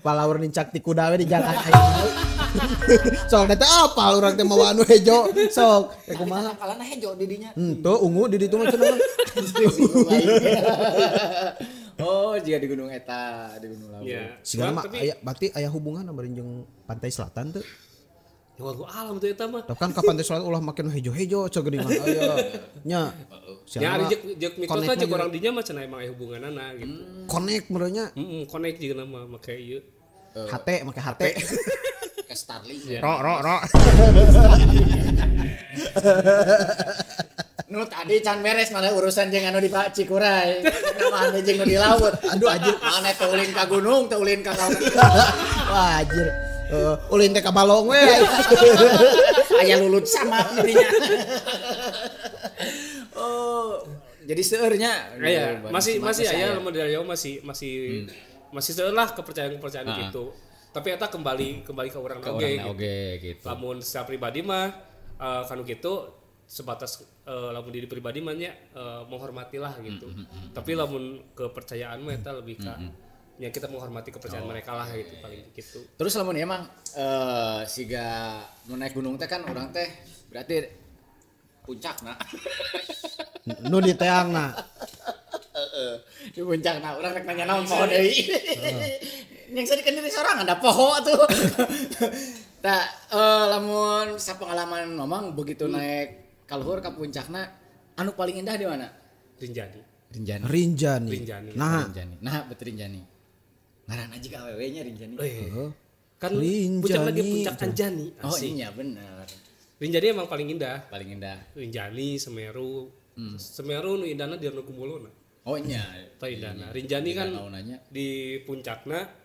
Palaur nincak ti kuda we di jalan aing. Sok teh apa urang teh mawa anu hejo sok teh kumaha kalana hejo di dinya. Henteu ungu di ditu mah cenah mah. Oh, jika di gunung eta, di Gunung Lawu. Yeah. Sigana mah aya berarti aya hubungan bari jeung pantai selatan teu? Ya wallahu alam teu eta mah. Tapi kan ka pantai selatan ulah makin hejo-hejo ceu geuningan aya. Nya. Nya ari jeung mitosna jeung urang dinya mah cenah emang aya hubunganana gitu. Connect meureun nya. Heeh, connect jeung mah make ieu. HT make HT. Ke Starlink. Ro ro ro. Nu tadi can beres malah urusan jeung anu di Pak Cikuray. Mana jeung nu di laut. Aduh anjir. Mana teh ulin ka gunung, teh ulin ka laut. Wah anjir. Ulin teh ka balong we. Aya lulut sama dinya. Oh, jadi seueurnya. Iya, masih aya lamun dari jauh masih masih seueur lah kepercayaan-kepercayaan gitu. Tapi eta kembali ke urang oge gitu. Lamun secara pribadi mah kanu gitu sebatas lamun diri pribadi mah nya menghormatilah gitu. Tapi lamun kepercayaan mah eta lebih ka ya kita menghormati kepercayaan mereka lah gitu paling gitu. Terus lamun emang siga mun naik gunung teh kan urang teh berarti puncakna. Nu di teangna. Di puncakna urang rek nanya naon poho deui. Yang sadi kan diri sorangan da poho atuh. Tah lamun sapengalaman mamang begitu naik kaluhur ka puncakna anu paling indah di mana? Rinjani. Rinjani. Nah, Rinjani. Nah, betul Rinjani. Ngaran aja ka awewe nya Rinjani. Kan Rinjani. Puncak lagi puncak Anjani. Oh iya bener. Rinjani emang paling indah. Paling indah. Rinjani, Semeru. Semeru nu indahna di Ranu Kumbolo. Oh iya. Tah indahna. Rinjani kan di puncakna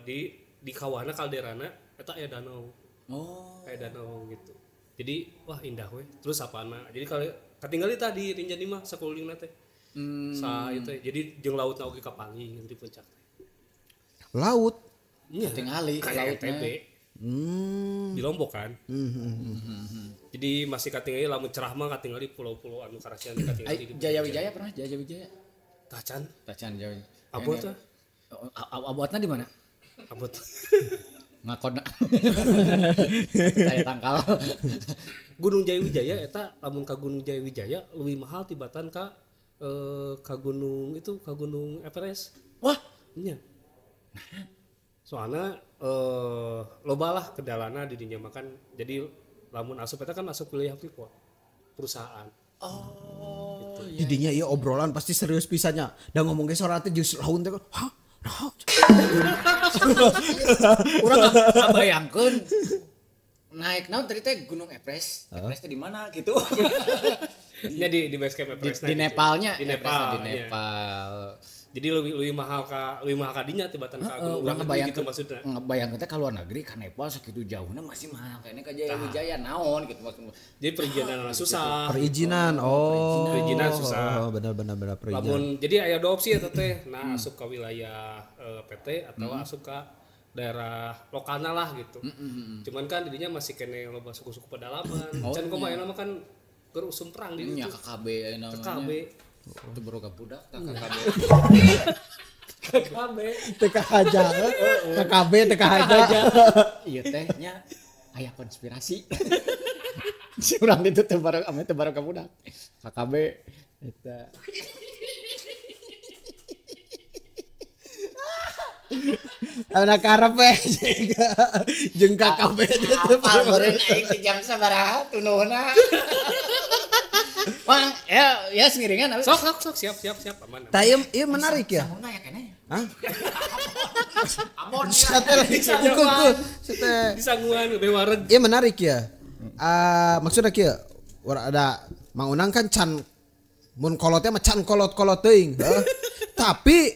di kawana kalderana eta aya danau. Oh. Aya danau gitu. Jadi wah indah we. Terus apana? Jadi kalau katinggali tah di Rinjani mah sakulilingna teh. Sa itu jadi jeung lautna oge kapanggih di puncak teh. Laut? Iya, tingali lautna. Di Lombok kan. Jadi masih katingali lamun cerah mah katingali pulau-pulau anu karasian katingali di Jaya Wijaya pernah Jaya Wijaya? Tacan. Tacan Jaya. Abot teh. Abotna di mana? Abot. Ngakon. Saya tangkal. Gunung Jaya Wijaya eta lamun ka Gunung Jaya Wijaya leuwih mahal tibatan ka ka gunung itu ka Gunung Everest. Wah, nya. Soalna loba lah kendalana di dinya makan. Jadi lamun asup eta kan asup wilayah Freeport perusahaan. Oh, gitu. Di dinya ieu obrolan pasti serius pisannya. Da ngomong ge sora teh geus laun teh. Hah? Nah. Urang ngabayangkeun naik naon tadi teh Gunung Everest. Everest teh di mana gitu. Nya di base camp Everest di Nepalnya, di Nepal, di Nepal. Jadi lebih mahal ka dinya tibatan ka gunung urang ngebayangkeun gitu maksudna. Ngebayangkeun teh ka luar negeri ka Nepal sakitu jauhna masih mahal kayaknya ka Jaya Wijaya naon gitu maksudna. Jadi perizinan susah. Perizinan. Oh. Perizinan susah. Oh, benar perizinan. Lamun jadi aya dua opsi eta teh, nah asup ka wilayah PT atau asup ka daerah lokalna lah gitu. Cuman kan didinya masih kene loba suku-suku pedalaman. Can kumaha mah kan keur usum perang di ditu. Nya KKB namanya. KKB. Itu baru budak tak KKB. KKB. TK aja. KKB TK aja. Ieu teh nya aya konspirasi. Si urang ditu teh bareng ame teh baru budak. KKB eta. Ana karep we jeung KKB teh apal meureun aing teh jam sabaraha tunuhna. Wah, ya sengiringan. Sok siap aman. Tah ieu menarik ya. Sanguna ya keneh. Hah? Abon. Di sangguan bewareg. Ieu menarik ya. Maksudna kieu, ada Mang Unang kan can mun kolotnya mah can kolot-kolot teuing, heuh. Tapi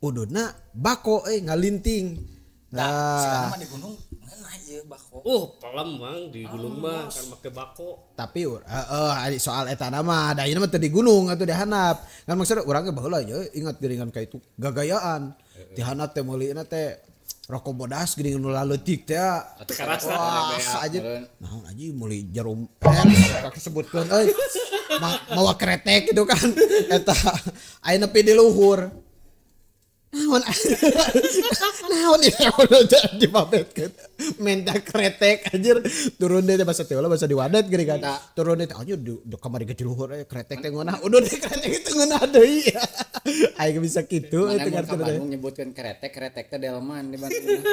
ududna bako ngalinting. Nah, di gunung ngeunah ieu bako. Pelem Mang di gunung mah kan make bako. Tapi soal eta mah da ieu mah teu di gunung atuh di handap. Kan maksudna urang ge baheula ye ingat geuningan ka itu gagayaan. Di handap teh meulina teh rokok bodas geuning nu laleutik teh. Karasa aja. Naon anjing meuli jarum kasebutkeun euy. Mawa kretek gitu kan. Eta aya nepi di luhur. Naon naon ieu dipabetkeun menta kretek anjir turun deui bahasa teh bahasa diwadet geuning kan turun deui anjir di kamari ge di luhur kretek teh ngeunah udah deui kretek itu ngeunah deui aing bisa kitu teu ngarti deui nyebutkeun kretek kretek teh delman di Bandung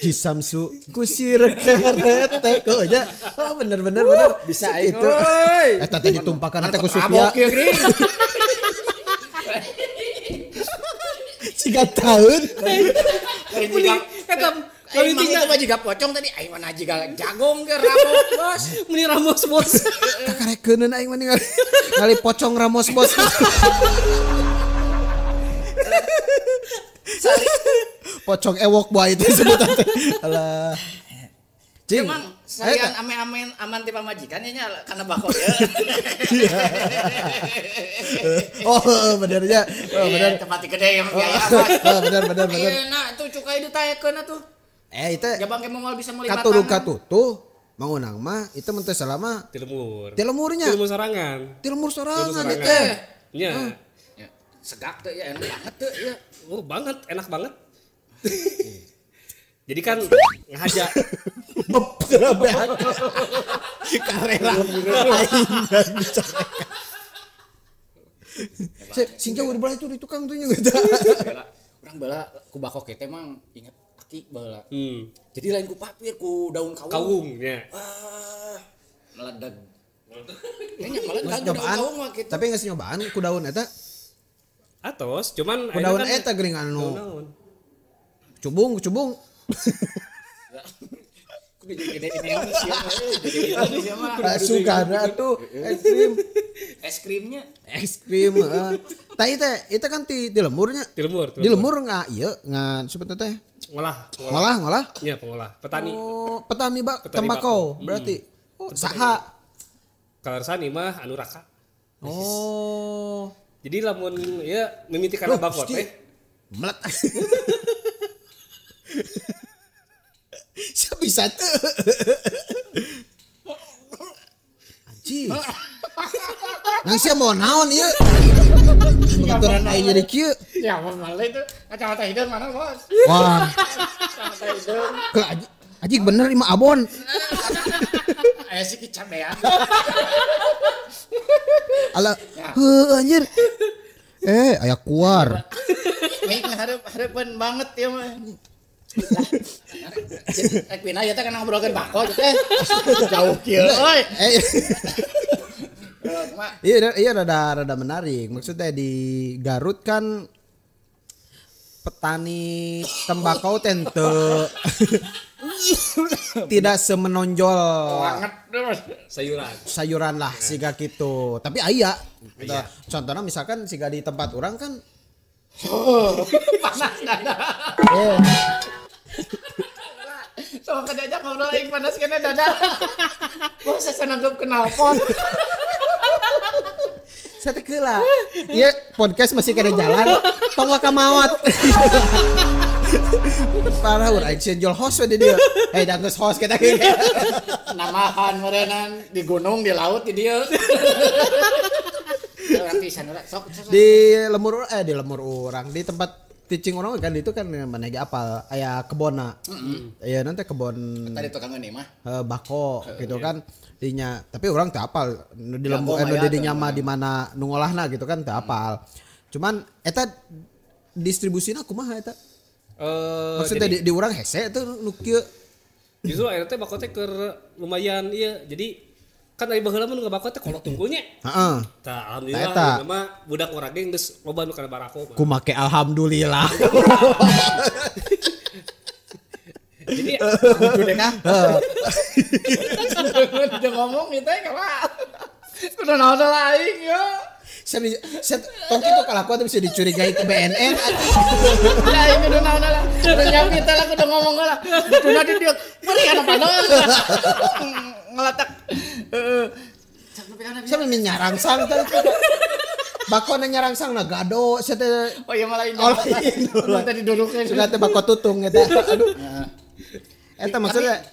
di Samsu kusir kretek oh nya oh bener bener bisa aing itu eta teh ditumpakan teh ku Supia 3 tahun. Eta Aing itu mah jiga pocong tadi aing mah jiga jagung ke ramos bos. Meni ramos bos. Kakarekeuneuun aing mah ningali ngali pocong ramos bos. Pocong ewok buah itu sebutan teh. Alah. Cing. Emang salian ame-amen aman ti pamajikan nya kana bako ya. Oh, benernya. Oh, bener. Tempat gede yang biaya apa. Oh, bener. Nah, tuh cukai ditaekeun atuh. Itu jabang ke moal bisa meuli batang. Katuru katutuh mangunang mah itu mun teu salah mah ti lemur. Ti lemurnya. Ti lemur sorangan. Ti lemur sorangan teh. Nya. Segak teh ya enak banget teh ya. Oh, banget, enak banget. Jadi kan ngahaja. Karela. Sing jauh di belah itu di tukang tuh nya gitu. Urang bala ku bako teh mang inget aki bala. Jadi lain ku papir ku daun kawung. Kawung nya. Wah, meledeg. Kayaknya meledeg daun kawung mah kitu. Tapi geus nyobaan ku daun eta. Atos, cuman ku daun eta geuning anu. Cubung. Sugana tuh es krim. Es krimnya. Es krim. Tah itu kan di lemurnya. Di lemur. Di lemur nggak ieu ngan sebetulnya teh. Ngolah. Iya, pengolah. Petani. Oh, petani tembakau berarti. Oh, saha? Kalersani mah anu raka. Oh. Jadi lamun ya mimiti kana bako teh. Melet. Siapa bisa tuh? Anjing. Nang sia mau naon ieu? Pengaturan aing jadi kieu. Ya malah itu kacamata hidung mana, Bos? Wah. Kacamata hidung. Ke anjing bener imah abon. Aya sih kecabean. Ala, heuh anjir. Aya kuar. Nih hareupeun banget ieu mah. Rek pindah ya teh kana ngobrolkeun bako teh. Jauh kieu euy. Iya rada menarik. Maksudnya di Garut kan petani tembakau tente tidak semenonjol banget sayuran lah siga gitu. Tapi aya. Contohnya misalkan siga di tempat orang kan panas dada. Sama diajak ngobrol aing panas kena dada. Bos saya nanggep knalpot. Saya teh keula. Ieu podcast masih kena jalan. Tong waka mawat. Parah urang aing jual host we di dieu. Hei da geus host kita ge. Namahan meureunnan di gunung, di laut di dieu. Di lemur di lemur urang di tempat teaching orang kan itu kan mana ge apal aya kebonna. Iya nanti kebon tadi tukang ini mah bako gitu kan dinya tapi orang teu apal di lembur di dinya mah di mana nu ngolahna gitu kan teu apal. Cuman eta distribusina kumaha eta? Maksudnya di urang hese teu nu kieu. Justru eta teh bako teh keur lumayan ieu. Jadi kan ari baheula mah nu ngabako teh kolot tungkulnya. Heeh. Tah alhamdulillah nama budak urang ge geus loba nu kana barako. Kumake alhamdulillah. Jadi kudu deh kah? Udah ngomong gitu ya kalah. Kudu naon lah aing ya. Saya tong kitu kalakuan teh bisa dicurigai ke BNN. Ya aing kudu naon lah. Udah nyampe teh lah kudu ngomong lah. Kudu di dieu. Meri kana panon. Ngeletak. Saya menyarangsang teh. Bakona nyarangsang na gado saya teh. Oh iya malah ini. Tadi duduknya sudah teh bako tutung eta. Aduh. Eta maksudnya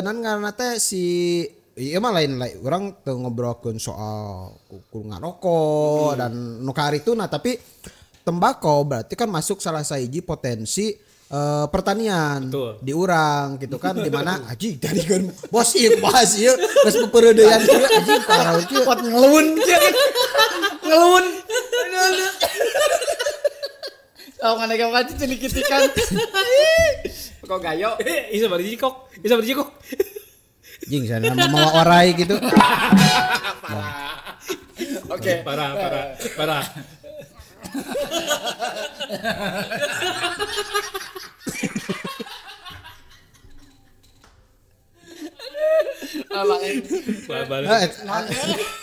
non karena teh si iya mah lain orang teu ngobrolkeun soal kuku ngarokok dan nu karituna tapi tembakau berarti kan masuk salah sahiji potensi pertanian. Betul. Di urang gitu kan di mana aji tadi kan bos ieu bahas ieu geus pepeureudean ieu aji parah kieu pot ngelun ngelun. Oh ngana ge kaci celikitikan. Kok gayo isa bari jikok, isa bari jikok. Jing sana mawa orai gitu. Parah. Oke, parah. Balik.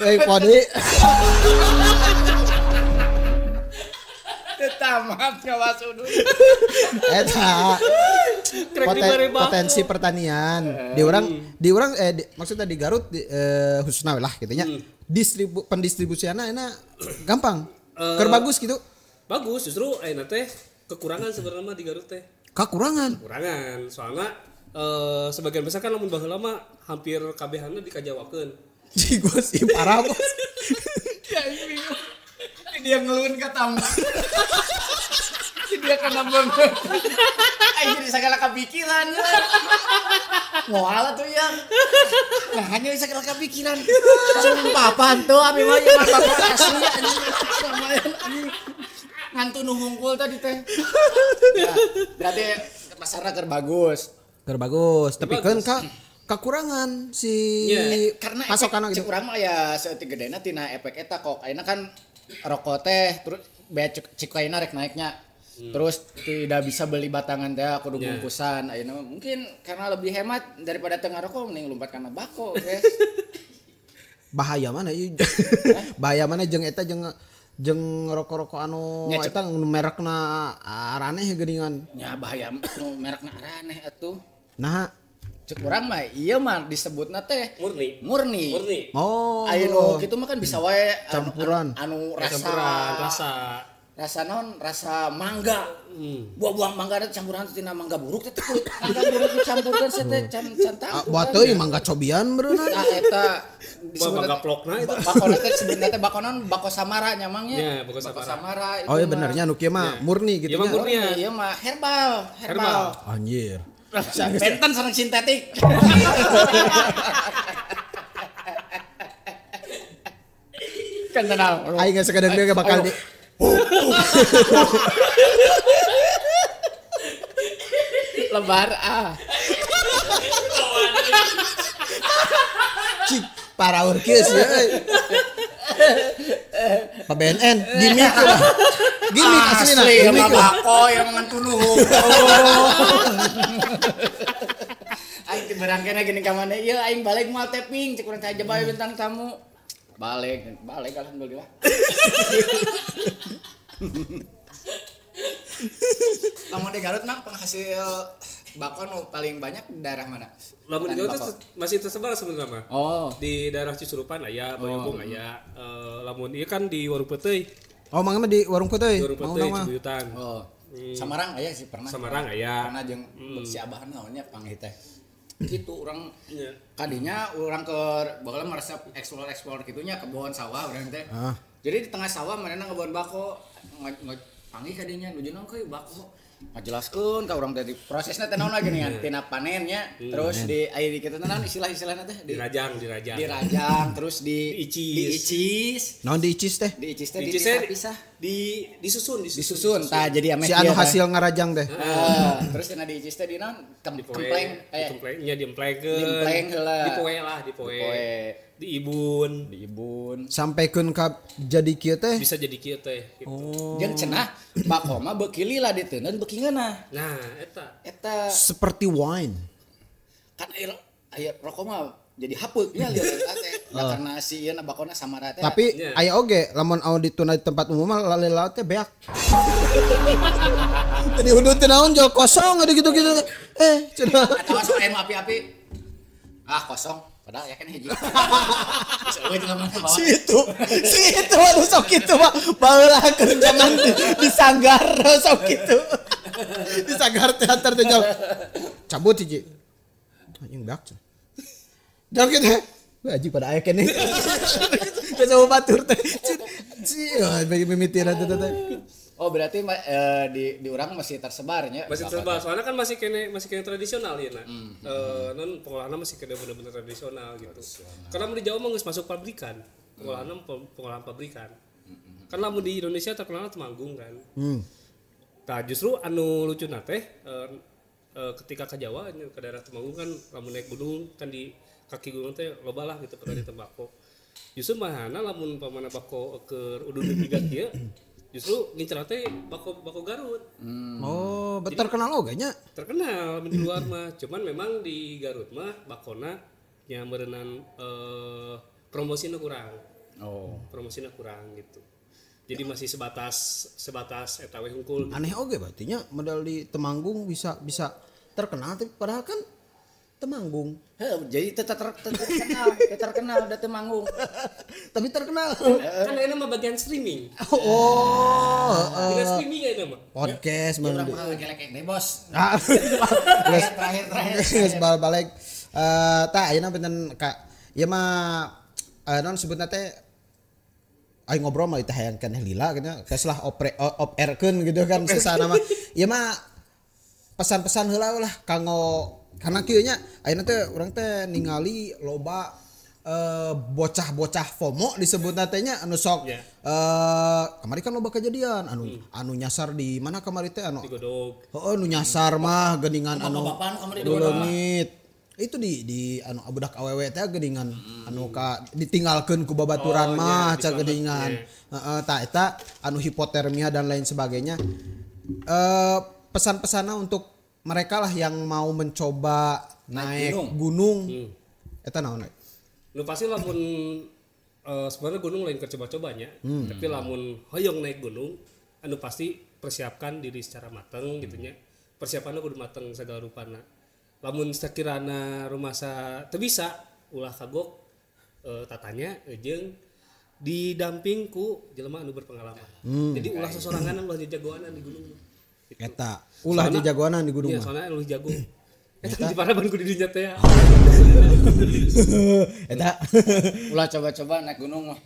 Eh podi. Tamat ngawas udud. Eta. Potensi pertanian di orang maksudnya di Garut khususnya lah gitu nya. Pendistribusianna enak gampang. Keur bagus gitu. Bagus justru ayeuna teh kekurangan sebenarnya mah di Garut teh. Kekurangan. Soalnya sebagian besar kan lamun baheula mah hampir kabehana dikajawakeun. Jigo sih parah bos. Ya bingung. Dia ngeluhin ke tamu. Dia kena banget. Aing jadi segala kepikiran. Moal tuh ya. Nah, hanya segala kepikiran. Sumpah panto abi mah ieu mah asli anjing. Anjing. Ngantu nu hungkul tadi teh. Nah, berarti pasarna keur bagus. Keur bagus, tapi kan kekurangan si karena pasokan gitu. Cek urang mah ya saeutik gedena tina efek eta kok. Ayeuna kan rokok teh terus bea cukaina rek naiknya. Terus tidak bisa beli batangan teh kudu bungkusan. Ayeuna mungkin karena lebih hemat daripada teu ngarokok mending lompat kana bako, guys. Bahaya mana ieu? Bahaya mana jeung eta jeung rokok-rokok anu eta merekna araneh geuningan. Nya bahaya nu merekna araneh atuh. Nah, cek urang mah ieu mah disebutna teh murni. Oh. Aya nu kitu mah kan bisa wae campuran anu rasa naon rasa mangga. Buah-buah mangga teh campuran tina mangga buruk teh kulit mangga buruk dicampurkeun teh can tangtu. Buah teuing mangga cobian beureunan. Tah eta disebutna mangga plokna itu. Bakona teh sebenarnya teh bakonan bako samara nya mang nya. Ya, bako samara itu. Oh iya benernya nu kieu mah murni gitu nya. Murni ieu mah herbal. Anjir. Benten sareng sintetik. Kan tenang. Aing geus sakadeng dia bakal di lebar ah. Cik paraur kieu sih euy. Pak BNN gimmick lah. Gimmick aslina. Asli bako yang ngantunuh. Aing teh berangkena gini ka mana ieu aing balik moal taping cek urang teh aja bae bintang tamu. Balik alhamdulillah. Lamun di Garut mah penghasil bako nu paling banyak daerah mana? Lamun di Garut masih tersebar sebenarnya mah. Oh. Di daerah Cisurupan aya, Bayongbong aya. Lamun ieu kan di Warung Peuteuy. Oh, mangga mah di Warung Peuteuy. Warung Peuteuy Cibuyutan. Oh. Samarang aya sih pernah. Samarang aya. Pernah jeung si abah naonnya panggih teh. Gitu urang kadinya urang ke baheula meresep explore kitunya kebon sawah urang teh. Jadi di tengah sawah manehna ngebon bako panggih kadinya nuju naon ke bako. Ngajelaskeun ka urang teh prosesna teh naon lagi nih tina panennya terus di aya di kitu naon istilah-istilahna teh dirajang terus di diicis. Naon diicis teh? Diicis teh dipisah-pisah, disusun tah jadi ame si anu hasil ngarajang teh. Terus tina diicis teh di naon kempleng nya diemplengkeun. Diempleng heula. Dipoe lah, dipoe. Diibun. Sampaikeun ka jadi kieu teh. Bisa jadi kieu teh gitu. Oh. Jeung cenah bako mah beuki lila diteuneun beuki ngeunah. Nah, eta. Seperti wine. Kan aya rokok mah jadi hapeuk nya lieur teh. Da karena si ieu na bakona samara teh. Tapi aya oge lamun anu dituna di tempat umum mah laleula teh beak. Tadi udut teh naon jol kosong ada gitu-gitu. Cenah. Atawa sok aya nu api-api. Ah, kosong. Padahal ya kan hiji. Si itu aduh sok kitu mah baheula keur zaman di sanggar sok kitu. Di sanggar teater teh jol. Cabut hiji. Anjing beak. Jol kitu. Wah anjing pada aya keneh. Geus batur teh. Si mimitiran teh teh. Oh berarti di urang masih tersebarnya. Masih tersebar. Soalnya kan masih kene tradisional ya nah. Non pengolahannya masih kene bener-bener tradisional gitu. Karena di Jawa mah geus masuk pabrikan. Pengolahannya pengolahan pabrikan. Kan lamun di Indonesia terkenal Temanggung kan. Nah justru anu lucuna teh ketika ke Jawa ke daerah Temanggung kan lamun naik gunung kan di kaki gunung teh loba lah gitu petani tembakau. Justru mahana lamun pamana bako keur udud tiga kieu justru ngincer teh bako Garut. Oh, terkenal oge nya. Terkenal di luar mah, cuman memang di Garut mah bakona Nya meureunnan promosina kurang. Oh. Promosina kurang gitu. Jadi masih sebatas eta we hungkul. Aneh oge berarti nya modal di Temanggung bisa terkenal tapi padahal kan Temanggung. Heuh, jadi terkenal da Temanggung. Tapi terkenal. Kan ayeuna mah bagian streaming. Oh, heeh. Streaming ayeuna mah. Podcast mah. Urang mah gelek deh, Bos. Terakhir. Geus balik. Tah ayeuna benten ka ieu mah naon sebutna teh aing ngobrol mah teh hayang keneh lila gitu. Geus lah op air-keun gitu kan sesana mah. Ieu mah pesan-pesan heula lah kanggo karena kieu nya ayeuna teh urang teh ningali loba bocah-bocah FOMO disebutna teh nya anu sok kamari kan loba kejadian anu nyasar di mana kamari teh anu digodog. Heeh nu nyasar mah geuningan anu leungit. Itu di anu budak awewe teh geuningan anu ka ditinggalkeun ku babaturan mah ca geuningan. Heeh tah eta anu hipotermia dan lain sebagainya. Pesan-pesanna untuk mereka lah yang mau mencoba naik gunung. Eta naon? Nu pasti lamun sebenarnya gunung lain keur coba-cobanya, tapi lamun hoyong naik gunung anu pasti persiapkan diri secara mateng gitu nya. Persiapanna kudu mateng segala rupana. Lamun sakirana rumasa teu bisa ulah kagok tatanya jeung didamping ku jelema anu berpengalaman. Jadi ulah sosorangan ulah jagoanan di gunung. Gitu. Eta ulah jagoanan di gunung mah. Iya, soalnya ulah jago. Eta di paraban ku di dinya teh. Eta ulah coba-coba naik gunung mah.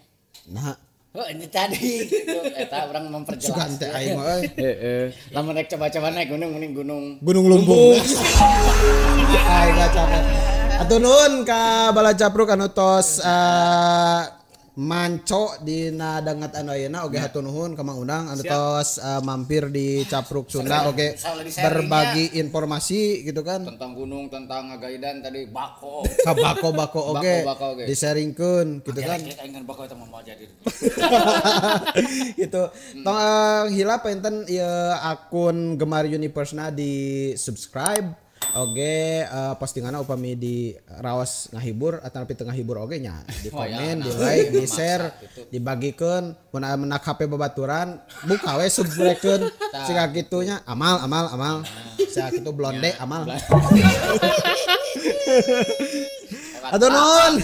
Nah. Oh, ini tadi gitu. Eta urang memperjelas. Sugan teh aing mah euy. Heeh. Lamun naik coba-coba naik gunung mending gunung. Gunung Lumbung. Aing gak capek. Atur nuhun ka Bala Capruk anu tos manco dina danget anu ayeuna oge hatur nuhun ka Mang Undang anu tos mampir di Capruk Sunda oge berbagi informasi gitu kan tentang gunung, tentang ngagaidan tadi bako. Ka bako-bako oge disaringkeun gitu kan. Aing bako eta mah jadi. Gitu. Tong hilap enten ieu akun Gemar Universe-na di subscribe. Oge postinganna upami di raos ngahibur atanapi teu ngahibur oge nya di komen, di like, di share, dibagikeun mun menak HP babaturan buka we subscribe-keun siga kitu nya amal siga kitu blonde amal. Atur nuhun.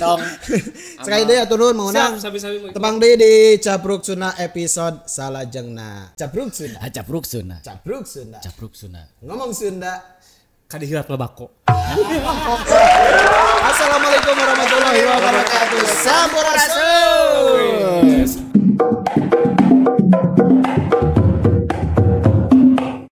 Sekali deui atur nuhun Mang Unang. Tepang deui di Capruk Sunda episode salajengna. Capruk Sunda. Capruk Sunda. Capruk Sunda. Capruk Sunda. Ngomong Sunda. Kadihilap lebako. Assalamualaikum warahmatullahi wabarakatuh. Sampurasun.